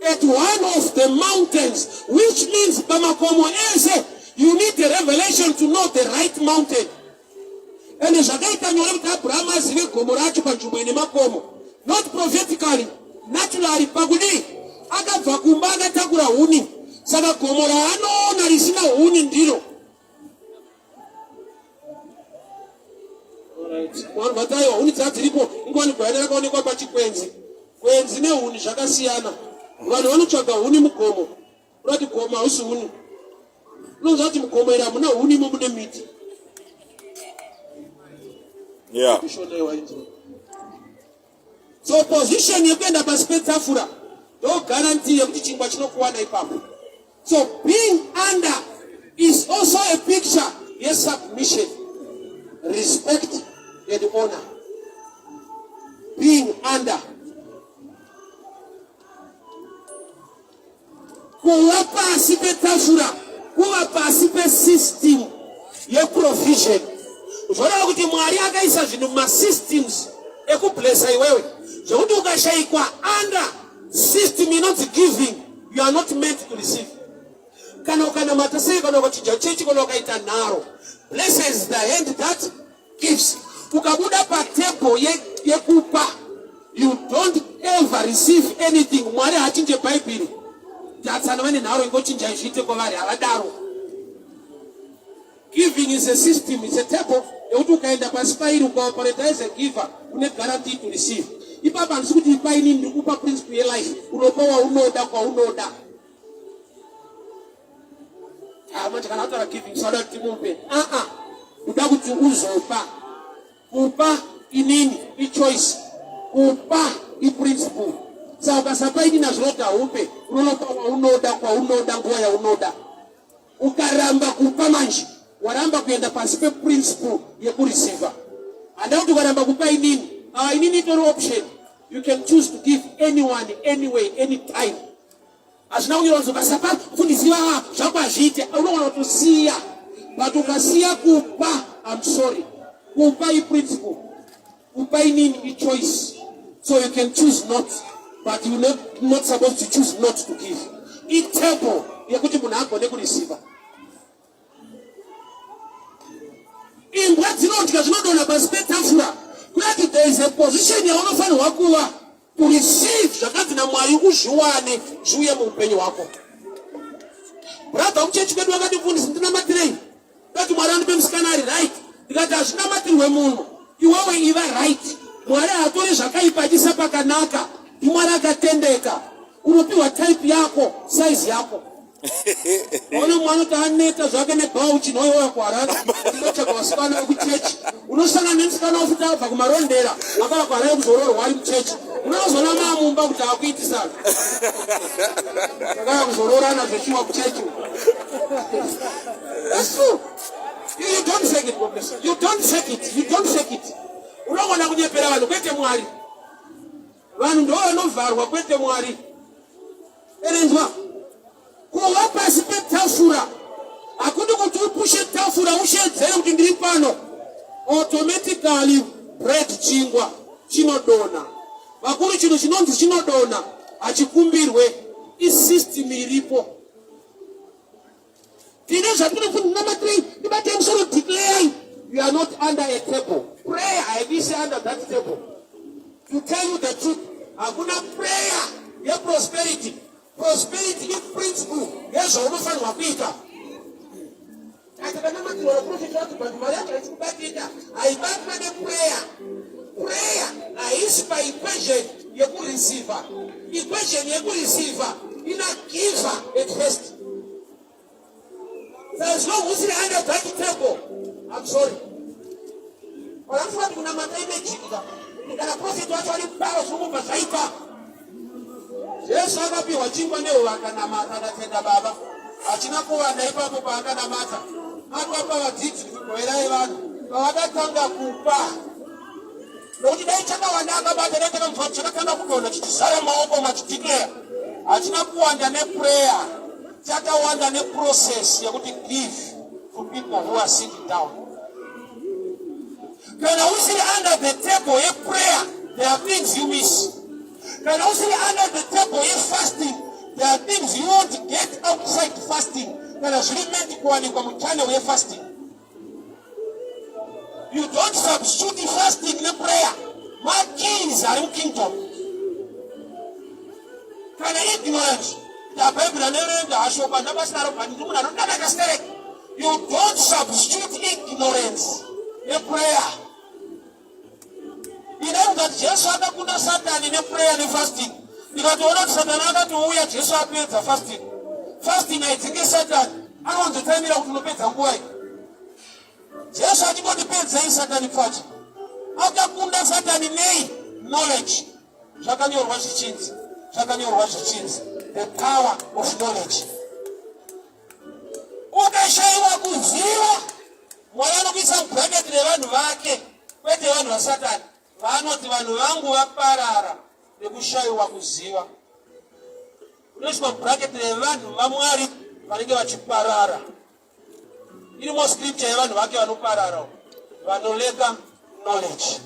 At one of the mountains, which means pamakomo ese, you need a revelation to know the right mountain. Ende zvakaita nyore kuti Abraham azive gomo racho panzvimbo ine makomo. Not prophetically, naturally pakudii? Akabva kumba akatakura huni. Saka gomo raanoona risina huni ndiro. Vanhu vataiwa huni dzadziripo ingwani gwayana rakaonekwa pachikwenzi. Kwenzi nehuni zvakasiyana. Vanhu vanotsvaga huni mugomo. Unoti gomo hausi huni. Unonzwa kuti mugomo iri hamuna huni imo mune miti. Yeah. So position yekuenda pasi petafura ndo guarantee yekuti chingwa chinokuwana ipapo. So being under is also a picture yesubmission, respect and honor. Being under. Kuva pasi petafura kuva pasi pesystem yeprovision. Zvoreva kuti Mwari akaisa zvinhu mumasystems ekublessa iwewe zvekuti ukashaikwa under system inonzi giving you are not meant to receive. Kana ukanamata sei, kana ukachinja chechi, kana ukaita nharo, blesses the hand that gives. Ukabuda patable yekupa you don't ever receive anything. Mwari haachinje Bhaibheri. Tatsana vane nharo ingochinjai zviite kwavari, havadaro. Giving is a system, it's a table yekuti ukaenda pasi pairi ukaoperate as a giver une guarantee to receive. Ipapa handisi kuti ipa inini, ndiri kupa principle yelife. Unopa waunoda kwaunoda. Ah, manje kana ataura giving usada kuti mupe. Ah ah. Kuda kuti uzopa. Kupa inini ichoice. Kupa iprinciple. Saka ukasapa inini hazvinoti haupe. Unonopa waunoda kwaunoda nguva yaunoda. Ukaramba kupa manje waramba kuenda pasi peprinciple yekureceiver. Handa kuti ukaramba kupa inini. Ah, inini itori option. You can choose to give anyone, anyway, anytime. Hazvina kunyorwa kunzi ukasapa mfundisi ivava zvako hazviite. Unogona kutosiya but ukasiya kupa, I'm sorry. Kupa iprinciple. Kupa inini ichoice. So you can choose not but you not, not supposed to choose not to give. Itable yekuti munhu agone kureceiver. Imbwa dzinodya zvinodonha pasi petafura. Kurati there is a position yaunofanirwa kuva to receive zvakanzi naMwari uzviwane zviuye muupenyu hwako. Brother muchechi kwedu vakati mfundisi ndinamatirei. Ndati Mwari andipe musikana ari right. Ndikati hazvinamatirwe munhu. Iwewe iva right. Mwari haatore zvakaipa achiisa pakanaka. NdiMwari akatendeka. Unopiwa type yako, size yako. Ona mwana kuti aneta zvake nebhawu chinhoiwa kuHarare unotsvaga vasikana vekuchechi unosangana nemusikana wofuti abva kumarondera akauya kuHarare kuzoroorwa ari muchechi unozoona maamumba kuti akuitisana akauya kuzoroorana zveshuwa kuchechi. That's true. You don't fake it. You don't fake it. You don't fake it. Unogona kunyepera vanhu kwete Mwari. Vanhu ndo vanovharwa kwete Mwari. Erenzwa. Kuva pasi petafura hakudi kuti upushe tafura ushedzere kuti ndiri pano. Automatically bread chingwa chinodonha. Vakuru chinhu chinonzi chinodonha hachikumbirwe, isystem iripo. Tine zvatinofunga namatirei, ndibatei musoro, declare you are not under a table. Prayer haibisi under that table. To tell you the truth, hakuna prayer yeprosperity. Prosperity iprinciple yezvaunofanirwa kuita. Atakanamakirwa naprofeti wati but mari yacho haisi kubatika, haibatwe neprayer. Prayer haisi paequation yekureceiver. Equation yekureceiver ina giver at first. As long usiri under that table, I'm sorry. Vanofunga kuti kunamata imagic ka. Kana prophet wacho ari paro zvinongobva zvaita. Jesu akapiwa chingwa nehove akanamata akatenda Baba. Hachina kuwanda ipapo paakanamata. Akapa vadzidzi kuti goverai vanhu. Pavakatanga kupa nokuti dai chakawanda akabata dai takanzwa chakatanga kudonha chichizara maoko machideclare. Hachina kuwanda neprayer, chakawanda neprocess yekuti give to people who are sitting down. Kana usiri under the table yeprayer, there are things you miss. Kana usiri under the table yefasting, there are things you won't get outside fasting. Kana zviri meant kuwanikwa muchannel yefasting. You don't substitute fasting neprayer. Makeys ari mukingdom. Kana ignorance, ndabhaibheri anoverenga ashoko andabasa naro but ndiri munhu anodana kastereki. You don't substitute ignorance neprayer. Ndinofunga kuti Jesu akakunda Satani neprayer nefasting. Ndikatoona kuti Satani akatouya Jesu apedza fasting. Fasting haidzinge Satani. Anowanzotaimira kuti unopedza nguva iyi. Jesu achingoti pedzei Satani pfacha. Akakunda Satani nei? Knowledge. Zvakanyorwa zvichinzi. Zvakanyorwa zvichinzi. The power of knowledge. Ukashaiwa kuziva Mwari anokuisa mubracket revanhu vake kwete vanhu vaSatani vaanoti vanhu vangu vaparara nekushaiwa kuziva. Unoiswa mubracket revanhu vaMwari vanenge vachiparara. Irimo scripture yevanhu vake vanoparara vanoleka knowledge.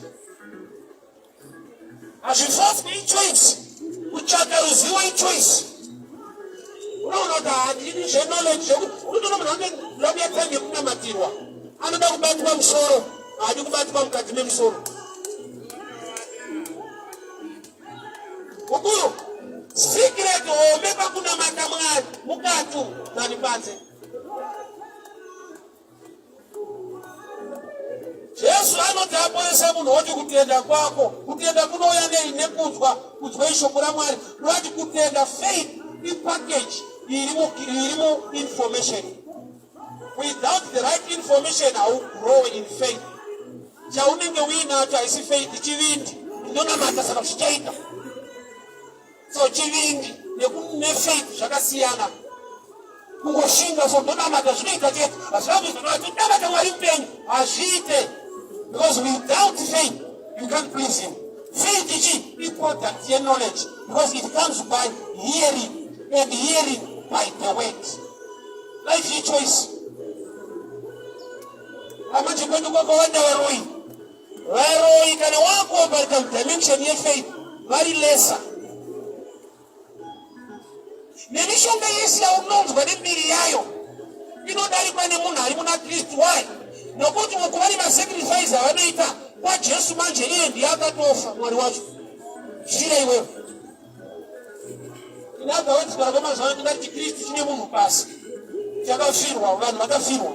Hazvifoswi ichoice, kutsvaka ruzivo ichoice. Unoona kuti handidi zveknowledge zvekuti unotoona munhu anoda kuya time yekunamatirwa, anoda kubatwa musoro, haadi kubatwa mukati memusoro. Mukuru, secret hombe pakunamata Mwari mukati umu than panze. Jesu anoti aporesa munhu oti kutenda kwako. Kutenda kunouya nei? Nekunzwa, kunzwa ishoko raMwari. Unoti kutenda, faith ipackage iri muinformation. Without the right information haugrow in faith. Chaunenge uinacho haisi faith, chivindi. Ndinonamata saka zvichaita. So chivindi nefaith zvakasiyana. Kungoshinga so ndonamata zvinoita chete. Hazvina kuzonamata ndonamata Mwari mupenyu hazviite. Because without faith you can't please him. Faith ichi iproduct yeknowledge because it comes by hearing and hearing by the word. Life ichoice. Amanje kwedu kwakawanda varoyi. Varoyi kana wakuoperata mudimension yefaith vari lesser. Nemishonga yese yaunonzwa nemiri yayo inodarikwa nemunhu ari muna Kristu. Why? Nokuti uku vane masacrifice avanoita kwaJesu manje iye ndiye akatofa Mwari wacho. Zvira iwewe. Inabva wedzikora kwemazuva ano tingati chiKristu chine munhu pasi. Chakafirwa, vanhu vakafirwa.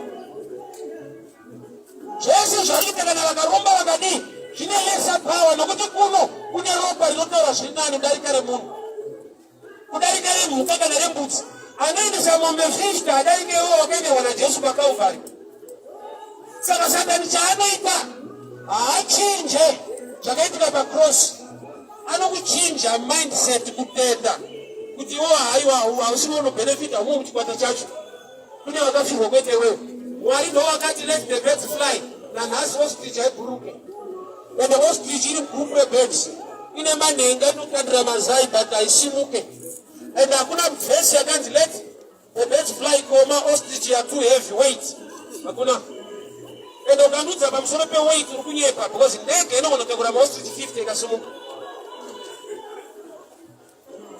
Zvese zvaita kana vakaromba vakadii zvine lesser power nokuti kuno kune ropa rinotaura zviri nani kudarika remunhu, kudarika remhuka kana rembudzi. Anoendesa mombe 50 adarike iwo wakaenderwa naJesu paKalvari. Saka Satani chaanoita haachinje zvakaitika pacross, anokuchinja mindset kutenda kuti iwo haiwa hausiwe unobenefita umwe muchikwata chacho. Kune vakafirwa kwete iwewe. Mwari ndo vakati let the birds fly. Nanhasi ostrich haibhuruke. Ende ostrich iri group rebirds. Ine manhenga inokandira mazai but haisimuke. And hakuna verse yakanzi let the birds fly koma ostrich ya too heavy weight. Hakuna. Ende ukandudza pamusoro peweight uri kunyepa because ndege inogona kutakura maostrich 50 ikasimuka.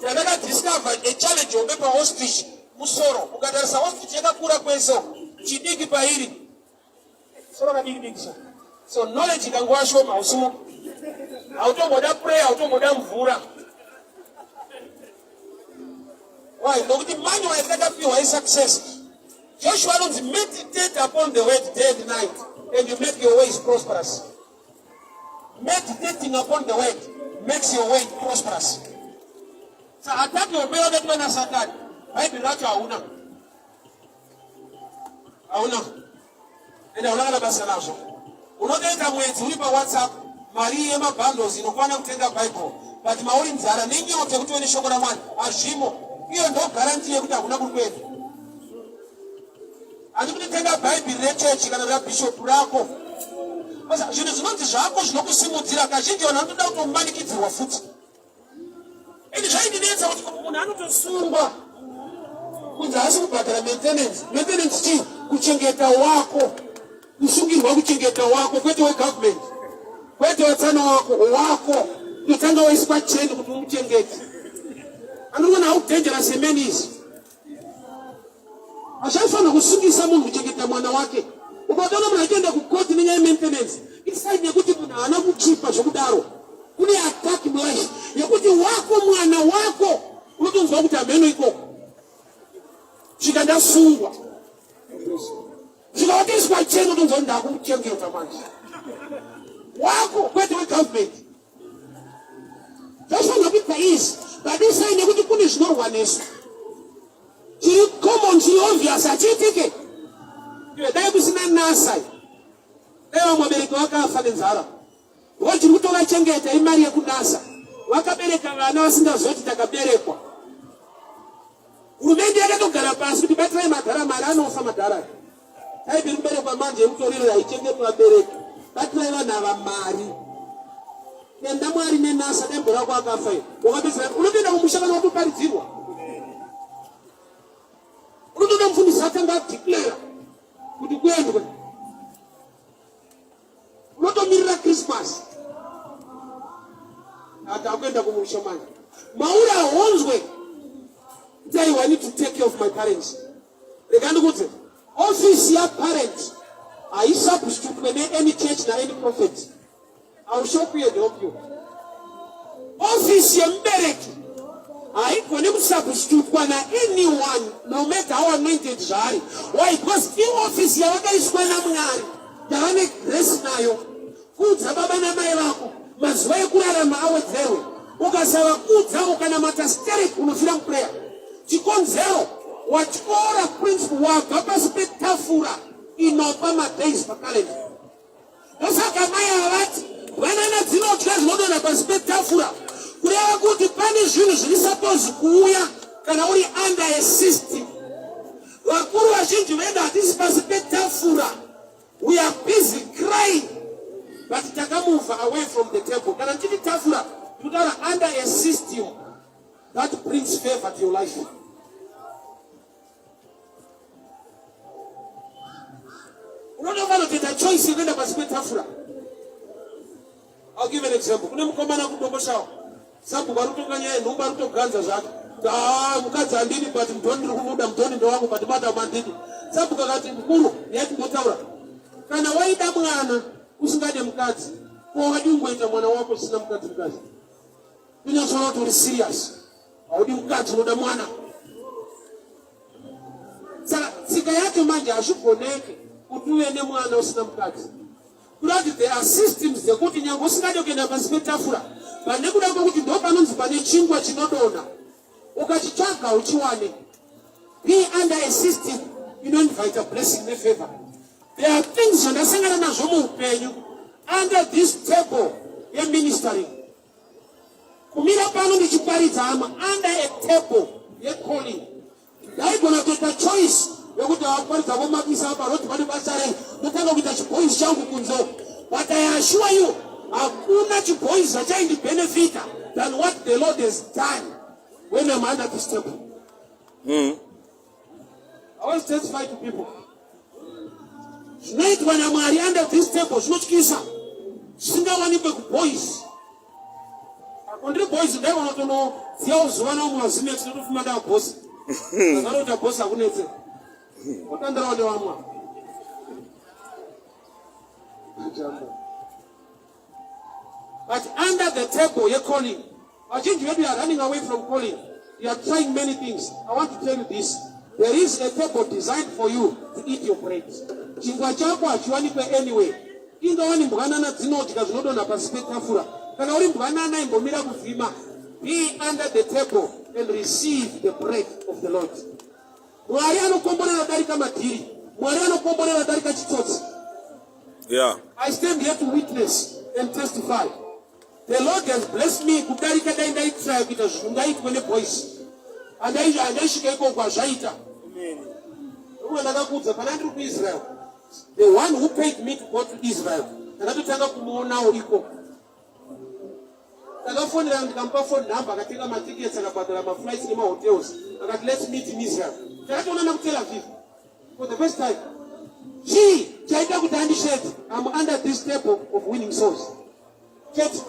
Chandakadiscover a challenge hombe paostrich musoro. Ukatarisa ostrich yakakura kwese uku, chidiki pairi soro kadiki diki so. So knowledge ikanguva shoma hausimuki, hautomboda prayer, hautomboda mvura. Why? Nokuti manual yatakapiwa isuccess. Joshua anonzi meditate upon the word day and night and you make your ways prosperous. Meditating upon the word makes your way prosperous. Sa attack hombe yakaitwa naSatani, Bhaibheri racho hauna. Hauna. Ende hauna kana basa nazvo. Unotoita mwedzi uri paWhatsApp, mari yemabundles inokwana kutenga Bible. But mauri nzara nenyota yekuti uve neshoko raMwari hazvimo. Iyo ndo guarantee yekuti hakuna kuri kuenda. Handi kuti tenga bhaibheri rechechi kana rabishop rako. Basa zvinhu zvinonzi zvako zvinokusimudzira kazhinji vanhu vanotoda kutomanikidzirwa futi. Ini zvaindinetsa kuti munhu anotosungwa kunzi haasi kubhadhara maintenance. Maintenance chii? Kuchengeta wako. Kusungirwa kuchengeta wako kwete wegovernment. Kwete watsana wako, wako. Kutanga waiswa cheni kuti umuchengete. Anoona how dangerous a man is. Hazvaifanira kusungisa munhu kuchengeta mwana wake. Ukatoona munhu achienda kukoti nenyaya yemaintenance, isaini yekuti munhu haana kuchipa zvekudaro. Kune attack mulife yekuti wako mwana wako unotonzwa kuti hameno ikoko. Svika ndasungwa. Svika watoiswa cheni unotonzwa kuti ndakuchengeta manje. Wako kwete wegovernment. Zvaifanira kuita izvi but isaini yekuti kune zvinorwa nesu. Chiri common chiri obvious hachiitike. Dai kusina NASA dai vamwe vabereki vakafa nenzara. Because tiri kutovachengeta imari yekunasa. Vakabereka vana vasingazoti takaberekwa. Hurumende yakatogara pasi kuti batirai madhara mari anofa madhara. Taipi kuberekwa manje yemutoriro haichengetwa vabereki. Batirai vanhu ava mari. Tenda Mwari nenasa dai mbora wako akafa iyo. Wakapedzera unotoenda kumusha kana watoparidzirwa. Unotoda mufundisi atanga adeclare kuti kuendwe. Unotomirira Christmas. Ati akuenda kumusha manje. Mauri ahonzwe. Kuti aiwa I need to take care of my parents. Rega ndikudze. Office ya parent haisubstitutwe ne any church na any prophet. I will show you and help you. Office yemubereki haigoni kusubstitutwa na anyone no matter how anointed zvaari. Why? Because ioffice yavakaiswa naMwari yavane grace nayo. Kudza baba namai vako mazuva ekurarama awedzerwe. Ukasavakudza ukanamata sterek unofira muprayer. Chikonzero watyora principle wabva pasi petafura inopa madays pacalendar. Ndosaka mai ava vati mbwanana dzinodya zvinodonha pasi petafura kureva kuti pane zvinhu zviri suppose kuuya kana uri under a system. Vakuru vazhinji vedu hatisi pasi petafura. We are busy crying but takamove away from the table. Kana tichiti tafura tinotaura under a system that brings favor to your life. Unotofanira kuita choice yekuenda pasi petafura. I'll give an example. Kune mukomana kuDomboshawa. Sabhuku ari kutonga nyaya yenhumbu ari kutoganza zvake. Ah, mukadzi handidi but mudhoni ndiri kumuda mudhoni ndewangu but madam handidi. Sabhuku akati mukuru nyaya timbotaura. Kana waida mwana usingade mukadzi, ko wakadii kungoita mwana wako usina mukadzi mukadzi? Kunyatsoona kuti uri serious. Haudi mukadzi unoda mwana. Saka tsika yacho manje hazvigoneke kuti uve nemwana usina mukadzi. Kurati there are systems dzekuti nyange usingade kuenda pasi petafura, but nekuda kwekuti ndo panonzi pane chingwa chinodonha, ukachitsvaga uchiwane. Be under a system inoinvita blessing nefavor. There are things zvandasangana nazvo muupenyu under this table yeministering. Kumira pano ndichiparidza hama under a table yecalling. Ndaigona kutoita choice yekuti vaparidza vomakisa apa roti pane basa rei ndotanga kuita chiboys changu kunze uko. But I assure you hakuna chiboys zvachaindibenefita than what the Lord has done when I'm under this table. I always testify to people. Zvinoitwa naMwari under this table zvinotyisa zvisingawanikwe kuboys. Ako ndiri boys ndaiona tonodziyawo zuva nawo mumazimex ndotofuma ndaa boss. Azanoita boss akunetse. Otandirawo nevamwe. But under the table yecalling Vazhinji vedu are running away from calling. You are trying many things. I want to tell you this. There is a table designed for you to eat your bread. Chingwa chako hachiwanikwe anyway. Ingawani mbwanana dzinodya zvinodonha pasi petafura. Kana uri mbwanana imbomira kuvhima. Be under the table and receive the bread of the Lord. Mwari anokomborera darika madhiri. Mwari anokomborera darika chitsotsi. Yeah. I stand here to witness and testify. The Lord has blessed me kudarika dai ndaitraya kuita zvingaitwe neboys. Andaisvika ikoko hazvaita. Umwe ndakakuudza pana ndiri kuIsrael. The one who paid me to go to Israel. Ndakatotanga kumuonawo ikoko. Ndakafonera ndikamupa phone number akatenga matickets akabhadhara maflights nemahotels akati let's meet in Israel. Takatoonana kuTel Aviv for the first time. Chii chaita kuti andishedze? I'm under this table of winning souls. Chete.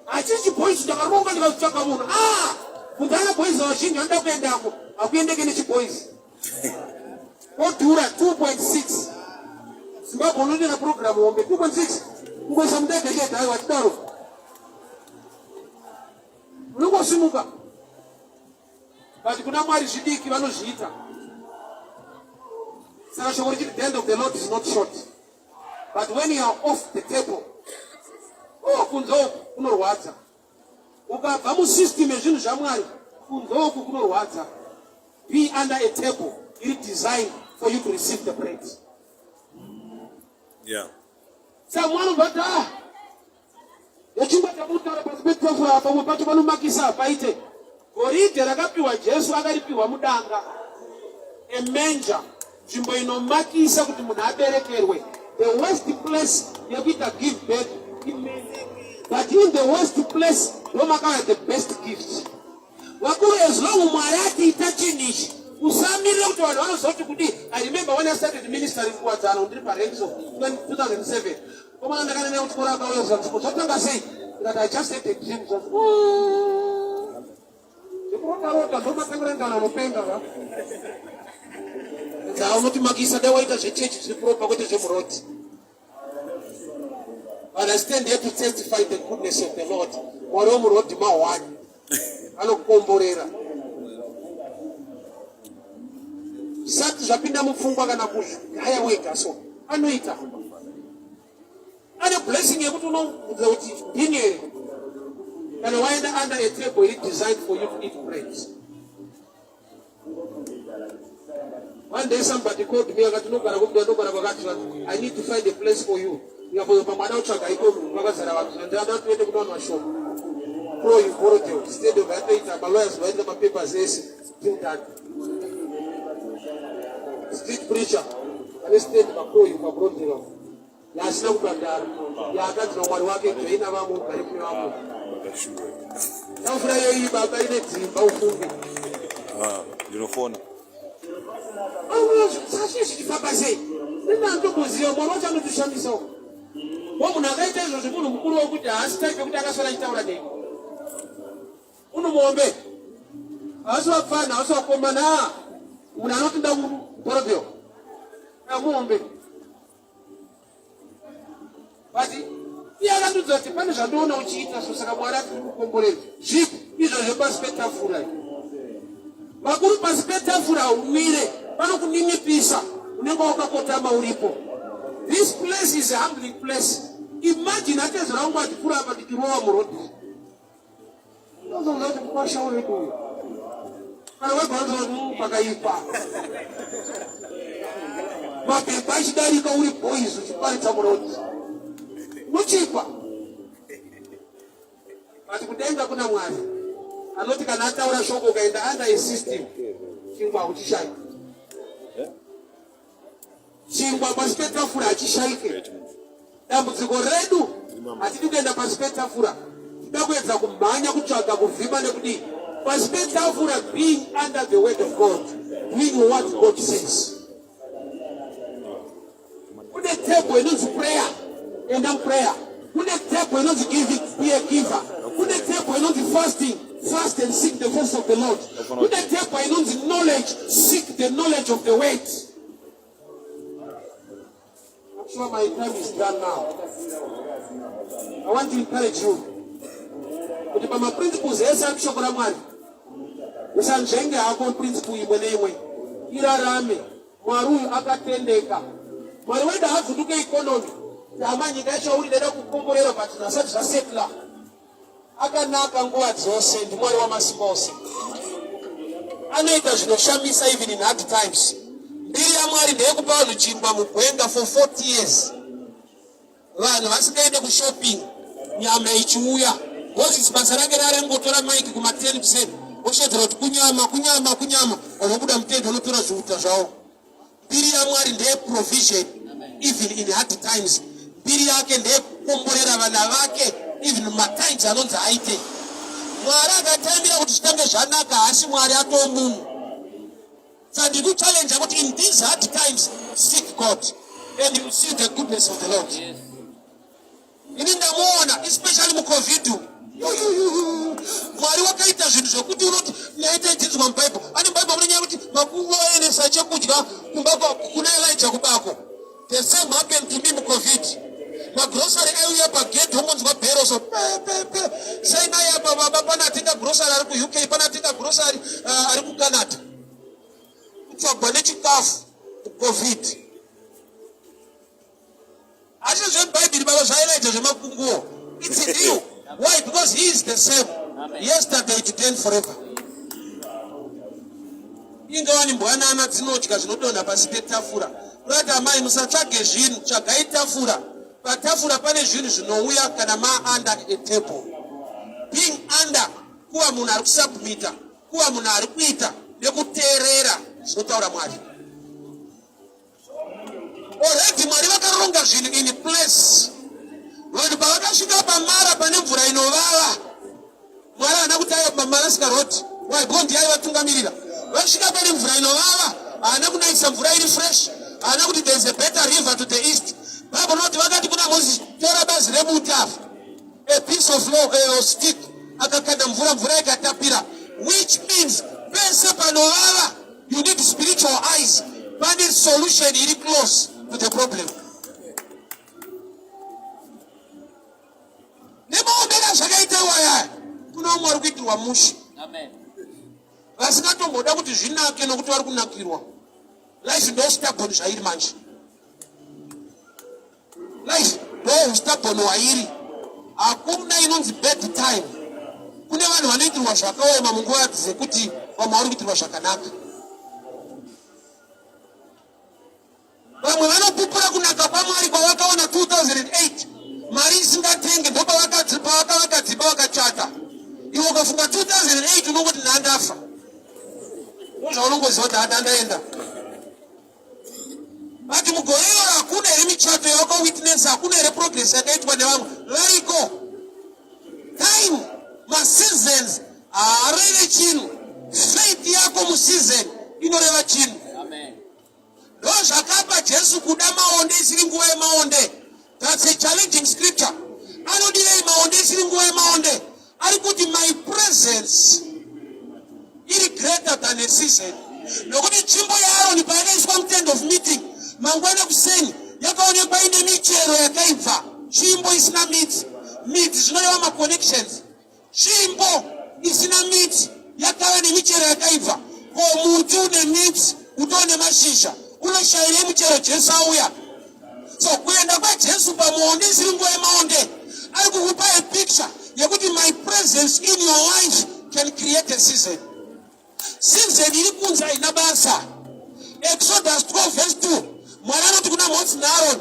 Hachisi chiboys ndakaronga ndikatsvaka munhu. Ah! Kudhara boys vazhinji vanoda kuendako. Hakuendeke nechiboys. Odhura 2.6. Zimbabwe unotoita program hombe 2.6. Kungoisa mundege chete aiwa tidaro. Unongosimuka. But kuna Mwari zvidiki vanozviita. Saka shoko richiti the hand of the Lord is not short. But when you are off the table, oh kunze uku kunorwadza. Ukabva musystem yezvinhu zvaMwari, kunze uku kunorwadza. Be under a table iri designed for you to receive the bread. Yeah. Saka mwana ubva ati ah, yechingwa chamutaura pasi petafura apa pamwe pacho panomakisa hapaite. Goridhe rakapiwa Jesu akaripiwa mudanga. A manger, nzvimbo inomakisa kuti munhu aberekerwe. The worst place yekuita give birth imanger. But in the worst place ndomakauya the best gift. Vakuru as long Mwari atiita chinhu ichi usamirira kuti vanhu vanozoti kudii. I remember when I started ministry kuwadzana ndiri parenso 2007 komana ndakanena kuchikoro akauya zvanzi ko zvatanga sei ndikati I just had a dream zvanzi zvekurota-rota ndomatangura ndana unopenga va nzaa unoti makisa dai waita zvechechi zviri proper kwete zvemuroti. But I stand here to testify the goodness of the Lord. Mwari wemurodhi mahwani anokukomborera. Zvisati zvapinda mupfungwa kana kuzvigaya wega so anoita. Ane blessing yekuti unobvunza kuti ndini here kana waenda under a table iri designed for you to eat bread. One day somebody called me akati unogara kupi ndogara kwakati I need to find a place for you. Ndikafunga pamwe ada kutsvaga iko kwakazara vanhu zvandada tiende kuna vanhu vashoma. Pro you borrow instead of vatoita malawyers vaita mapapers ese till done. Street preacher ane stand paproyu pabrodero yaasina kubhadhara yaakanzi namwari wake joina vamwe ugare kune vamwe tafura yeyi baba ine dzimba ufunge ah, ndinofona sasii zvichifamba sei ndinandokuziva mwari wacho anotoshamisawo wo munhu akaita izvozvo munhu mukuru wekuti haasi type yekuti akaswera achitaura nei unomuombe haasi vapfana haasi vakomana munhu anoti ndakuborodheo amuombe But iye akandiudza kuti pane zvandiona uchiita so saka Mwari ati kukomborera. Zvipi izvozvo pasi petafura. Vakuru pasi petafura haumire, vanokuninipisa unenge wakakotama uripo. This place is a humbling place. Imagine atezera wangu achipfuura apa ndichirova muroad. Unozoona kuti mukwasha wedu uyu. Kana webvanza pakaipa. Mapepa achidarika uri boys uchiparidza muroad. Unochipa. But kudenga kuna Mwari. Anoti kana ataura shoko ukaenda under a system chingwa hauchishayi. Chingwa pasi petafura hachishaike. Dambudziko redu hatidi kuenda pasi petafura, tinoda kuedza kumhanya kutsvaga kuvhima nekudii. Pasi petafura, being under the word of God, doing what God says. Kune table inonzi prayer, enda muprayer. Kune table inonzi giving, be a giver. Kune table inonzi fasting, fast and seek the face of the Lord. Kune table inonzi knowledge, seek the knowledge of the word. I'm sure my time is done now. I want to encourage you kuti pamaprinciples ese ari kushoko raMwari usanzvenge hako principle imwe neimwe, irarame. Mwari uyu akatendeka. Mwari wedu haavhunduke economy. Hama nyika yacho uri ndaida kukomborera but zvasati zvasetla. Akanaka nguva dzose ndiMwari wamasimba ose. Anoita zvinoshamisa even in hard times. Mbiri yaMwari ndeyekupa vanhu chingwa mugwenga for 40 years. Vanhu vasingaende kushopping. Nyama ichiuya. Moses basa rake rarengotora maiki kuma 10 kuseni oshedzera kuti kunyama kunyama kunyama, vanobuda mutende vanotora zviuta zvavo. Mbiri yaMwari ndeye provision even in hard times. Mbiri yake ndeyekukomborera vana vake even mumatimes anonzi aite. Mwari akatambira kuti zvitange zvanaka, haasi Mwari atoo munhu. Saka ndikuchallenge kuti in these hard times seek God and you see the goodness of the Lord. Yes. Ini ndamuona especially muCovid. Mwari wakaita zvinhu zvekuti unoti naita ichinzwa muBible. Ane Bible mune nyaya kuti makungu aenesa chekudya kumba kuna Elijah kubako. The same happened to me muCovid. Magrosari aiuya pagedhi wongonzwa bhero so pe pe pe. Sei naye apa baba pana atenga grosari ari kuUK, pana atenga grosari ari kuCanada. Kutsvagwa nechikafu muCovid. Asi zvebhaibheri baba zvaElijah zvemakunguo. It's real. Why? Because he is the same. Amen. Yesterday, today and forever. Ingawani mbwanana dzinodya zvinodonha pasi petafura. Kurati amai musatsvage zvinhu, tsvagai tafura. Patafura pane zvinhu zvinouya kana ma under a table. Being under kuva munhu ari kusubmita, kuva munhu ari kuita nekuteerera zvinotaura Mwari. Already Mwari vakaronga zvinhu in place. Vanhu pavakasvika pamara pane mvura inovava, Mwari haana kuti aiwa pamara road. Why? Because ndiye aivatungamirira. Vasvika pane mvura inovava, haana kunaisa mvura iri fresh, haana kuti there is a better river to the east. Bible noti vakati kuna Moses, tora bazi remuti apa, a piece of law, a stick, akakanda mvura, mvura ikatapira, which means pese panovava You need spiritual eyes. Pane solution iri close to the problem. Nemaombera zvakaita iwaya kuna umwe ari kuitirwa mushe. Amen. Vasingatomboda kuti zvinake nokuti vari kunakirwa. Life ndo stubborn zvairi manje. Life ndo stubborn wairi. Hakuna inonzi bad time. Kune vanhu vanoitirwa zvakaoma munguva dzekuti vamwe vari kuitirwa zvakanaka. Vamwe vanopupura kunaka kwaMwari kwavakaona 2008 mari isingatenge ndopavakavaka dzimba vakachata. Iwe ukafunga 2008 unongoti nhandafa. Ndozvaunongoziva kuti handandaenda. But mugore iroro hakuna here michato yawakawitness, hakuna here progress yakaitwa nevamwe variko. Time, maseasons haareve chinhu. Faith yako museason inoreva chinhu. Ndozvakapa Jesu kuda maonde isiri nguva yemaonde. That's a challenging scripture. Anodirei maonde isiri nguva yemaonde? Ari kuti my presence iri greater than a season. Nokuti tsvimbo yaAroni payakaiswa mutent of meeting mangwana kuseni yakaonekwa ine michero yakaibva, tsvimbo isina midzi. Midzi zvinoreva maconnections. Tsvimbo isina midzi yakava nemichero yakaibva. Ko muti une midzi utoo nemashizha unoshayirei muchero Jesu auya? So kuenda kwaJesu pamuonde isiri nguva yemaonde ari kukupa a picture yekuti my presence in your life can create a season. Season iri kunze haina basa. Exodus 12 verse 2 Mwari anoti kuna Moses naAron,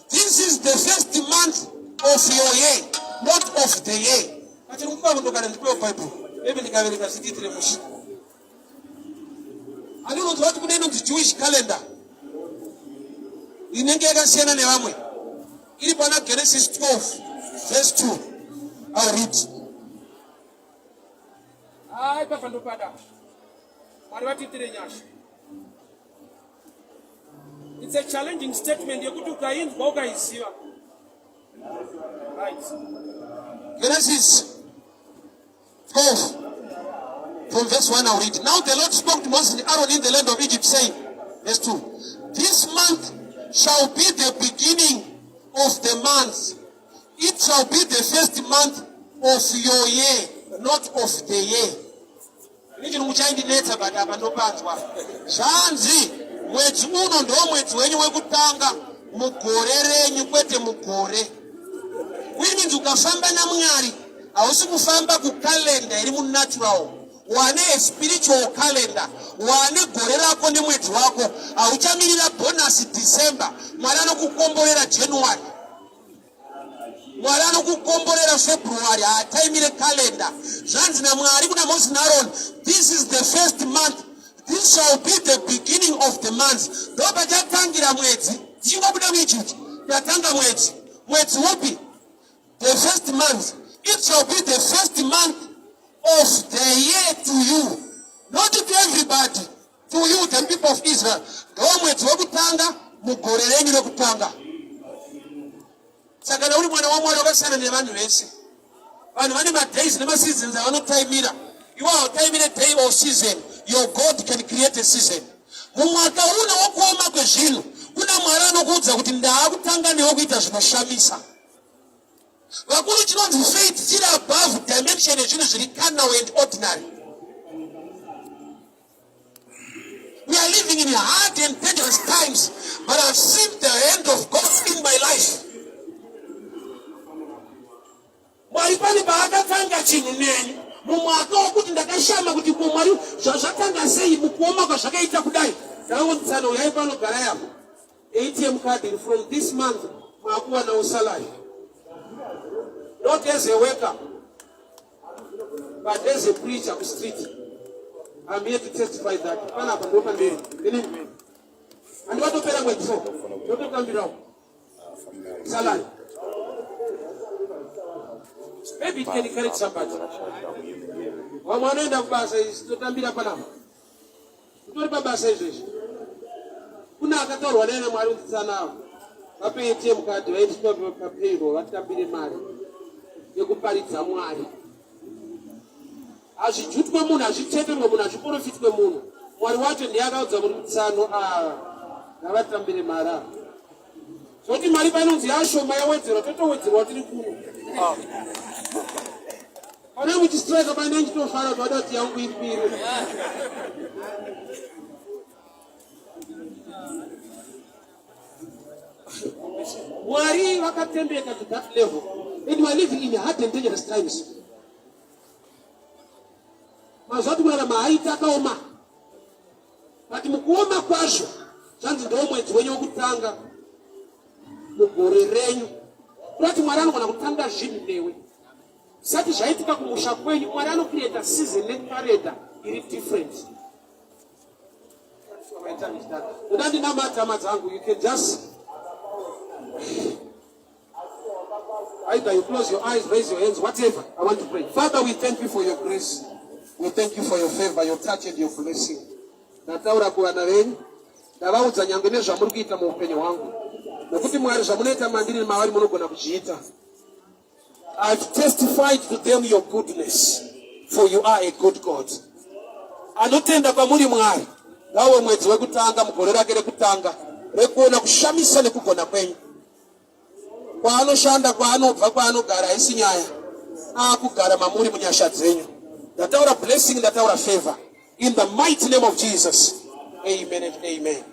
this is the first month of your year, not of the year. Achiri kupa kundokana ndipewo Bible. Maybe ndikaverenga zvindiitire mushe. Ani unonzwa kuti kune inonzi Jewish calendar inenge yakasiyana nevamwe iri pana Genesis 12 verse 2. I'll read. Hai baba ndopada. Mwari vatiitire nyasha. It's a challenging statement yekuti ukainzwa ukaiziva. Right. Genesis 12 from verse 1 I'll read. Now the Lord spoke to Moses and Aaron in the land of Egypt, saying, verse 2, this month shall be the beginning of the months. It shall be the first month of your year, not of the year. Ini chirungu chaindinetsa but apa ndopanzwa. Zvanzi mwedzi uno ndo mwedzi wenyu wekutanga mugore renyu kwete mugore. Which means ukafamba naMwari hausi kufamba kukalenda iri munatural, wane a spiritual calendar, wane gore rako nemwedzi wako. Hauchamirira bonus December, Mwari anokukomborera January. Mwari anokukomborera February, haataimire calendar. Zvanzi naMwari kuna Moses naAron, this is the first month, this shall be the beginning of the months. Ndopachatangira mwedzi. Tichingobuda muEgypt, tatanga mwedzi. Mwedzi upi? The first month. It shall be the first month of the year to you. Not to everybody, to you the people of Israel. Ndo mwedzi wekutanga mugore renyu rekutanga. Saka kana uri mwana waMwari wakasiyana nevanhu vese. Vanhu vane madays nemaseasons avanotaimira. Iwe hautaimire day or season. Your God can create a season. Mumwaka uno wokuoma kwezvinhu, kuna Mwari anokuudza kuti ndaakutanga newe kuita zvinoshamisa. Vakuru chinonzi faith chiri above dimension yezvinhu zviri carnal and ordinary. We are living in hard and dangerous times, but I've seen the hand of God in my life. Mwari pane paakatanga chinhu neni mumwaka wokuti ndakashama kuti ko Mwari zvazvatanga sei mukuoma kwazvakaita kudai. Ndakangotsana uyai pano garai apo. ATM card from this month maakuwanawo salary. Not as a worker. But as a preacher kustreet, I'm here to testify that panapa ndo pandiri. Ini handivatopera mwedzi so ndototambirawo salary. Maybe it can encourage somebody. Vamwe vanoenda kubasa isi totambira panapa. Utori pabasa izvezvi. Kuna akataurwa naye naMwari kuti tsanawo. Vape ATM card vaiswa papayroll vatambire mari yekuparidza Mwari. Hazvijutwe munhu, hazviteterwe munhu, hazviporofitwe munhu. Mwari wacho ndiye akaudza kuti tsano ava ngavatambire mari ava. Zvoti mari painonzi yashoma yawedzerwa totowedzerwa tiri kuno. Ah. Pane muchistrike pane ndichitofara kuti vada kuti yangu ikwire. Mwari vakatendeka to that level and we are living in hard and dangerous times. Mazuva ati kurarama haita akaoma but mukuoma kwazvo zvanzi ndo mwedzi wenyu wekutanga mugore renyu kurati Mwari anogona kutanga zvinhu newe Zvisati zvaitika kumusha kwenyu, Mwari anocreata season nekarenda iri different. Ndoda ndinamata hama dzangu, you can just either you close your eyes, raise your hands, whatever. I want to pray. Father, we thank you for your grace. We thank you for your favor, your touch and your blessing. Ndataura kuvana venyu, ndavaudza nyangwe nezvamuri kuita muupenyu hwangu. Nokuti Mwari zvamunoita mandiri mavari munogona kuzviita. I've testified to them your goodness, for you are a good God. Anotenda kwamuri Mwari, ngawe mwedzi wekutanga mugore rake rekutanga rekuona kushamisa nekugona kwenyu. Kwaanoshanda, kwaanobva, kwaanogara haisi nyaya, akugara mamuri munyasha dzenyu. Ndataura blessing, ndataura favor in the mighty name of Jesus. Amen and amen.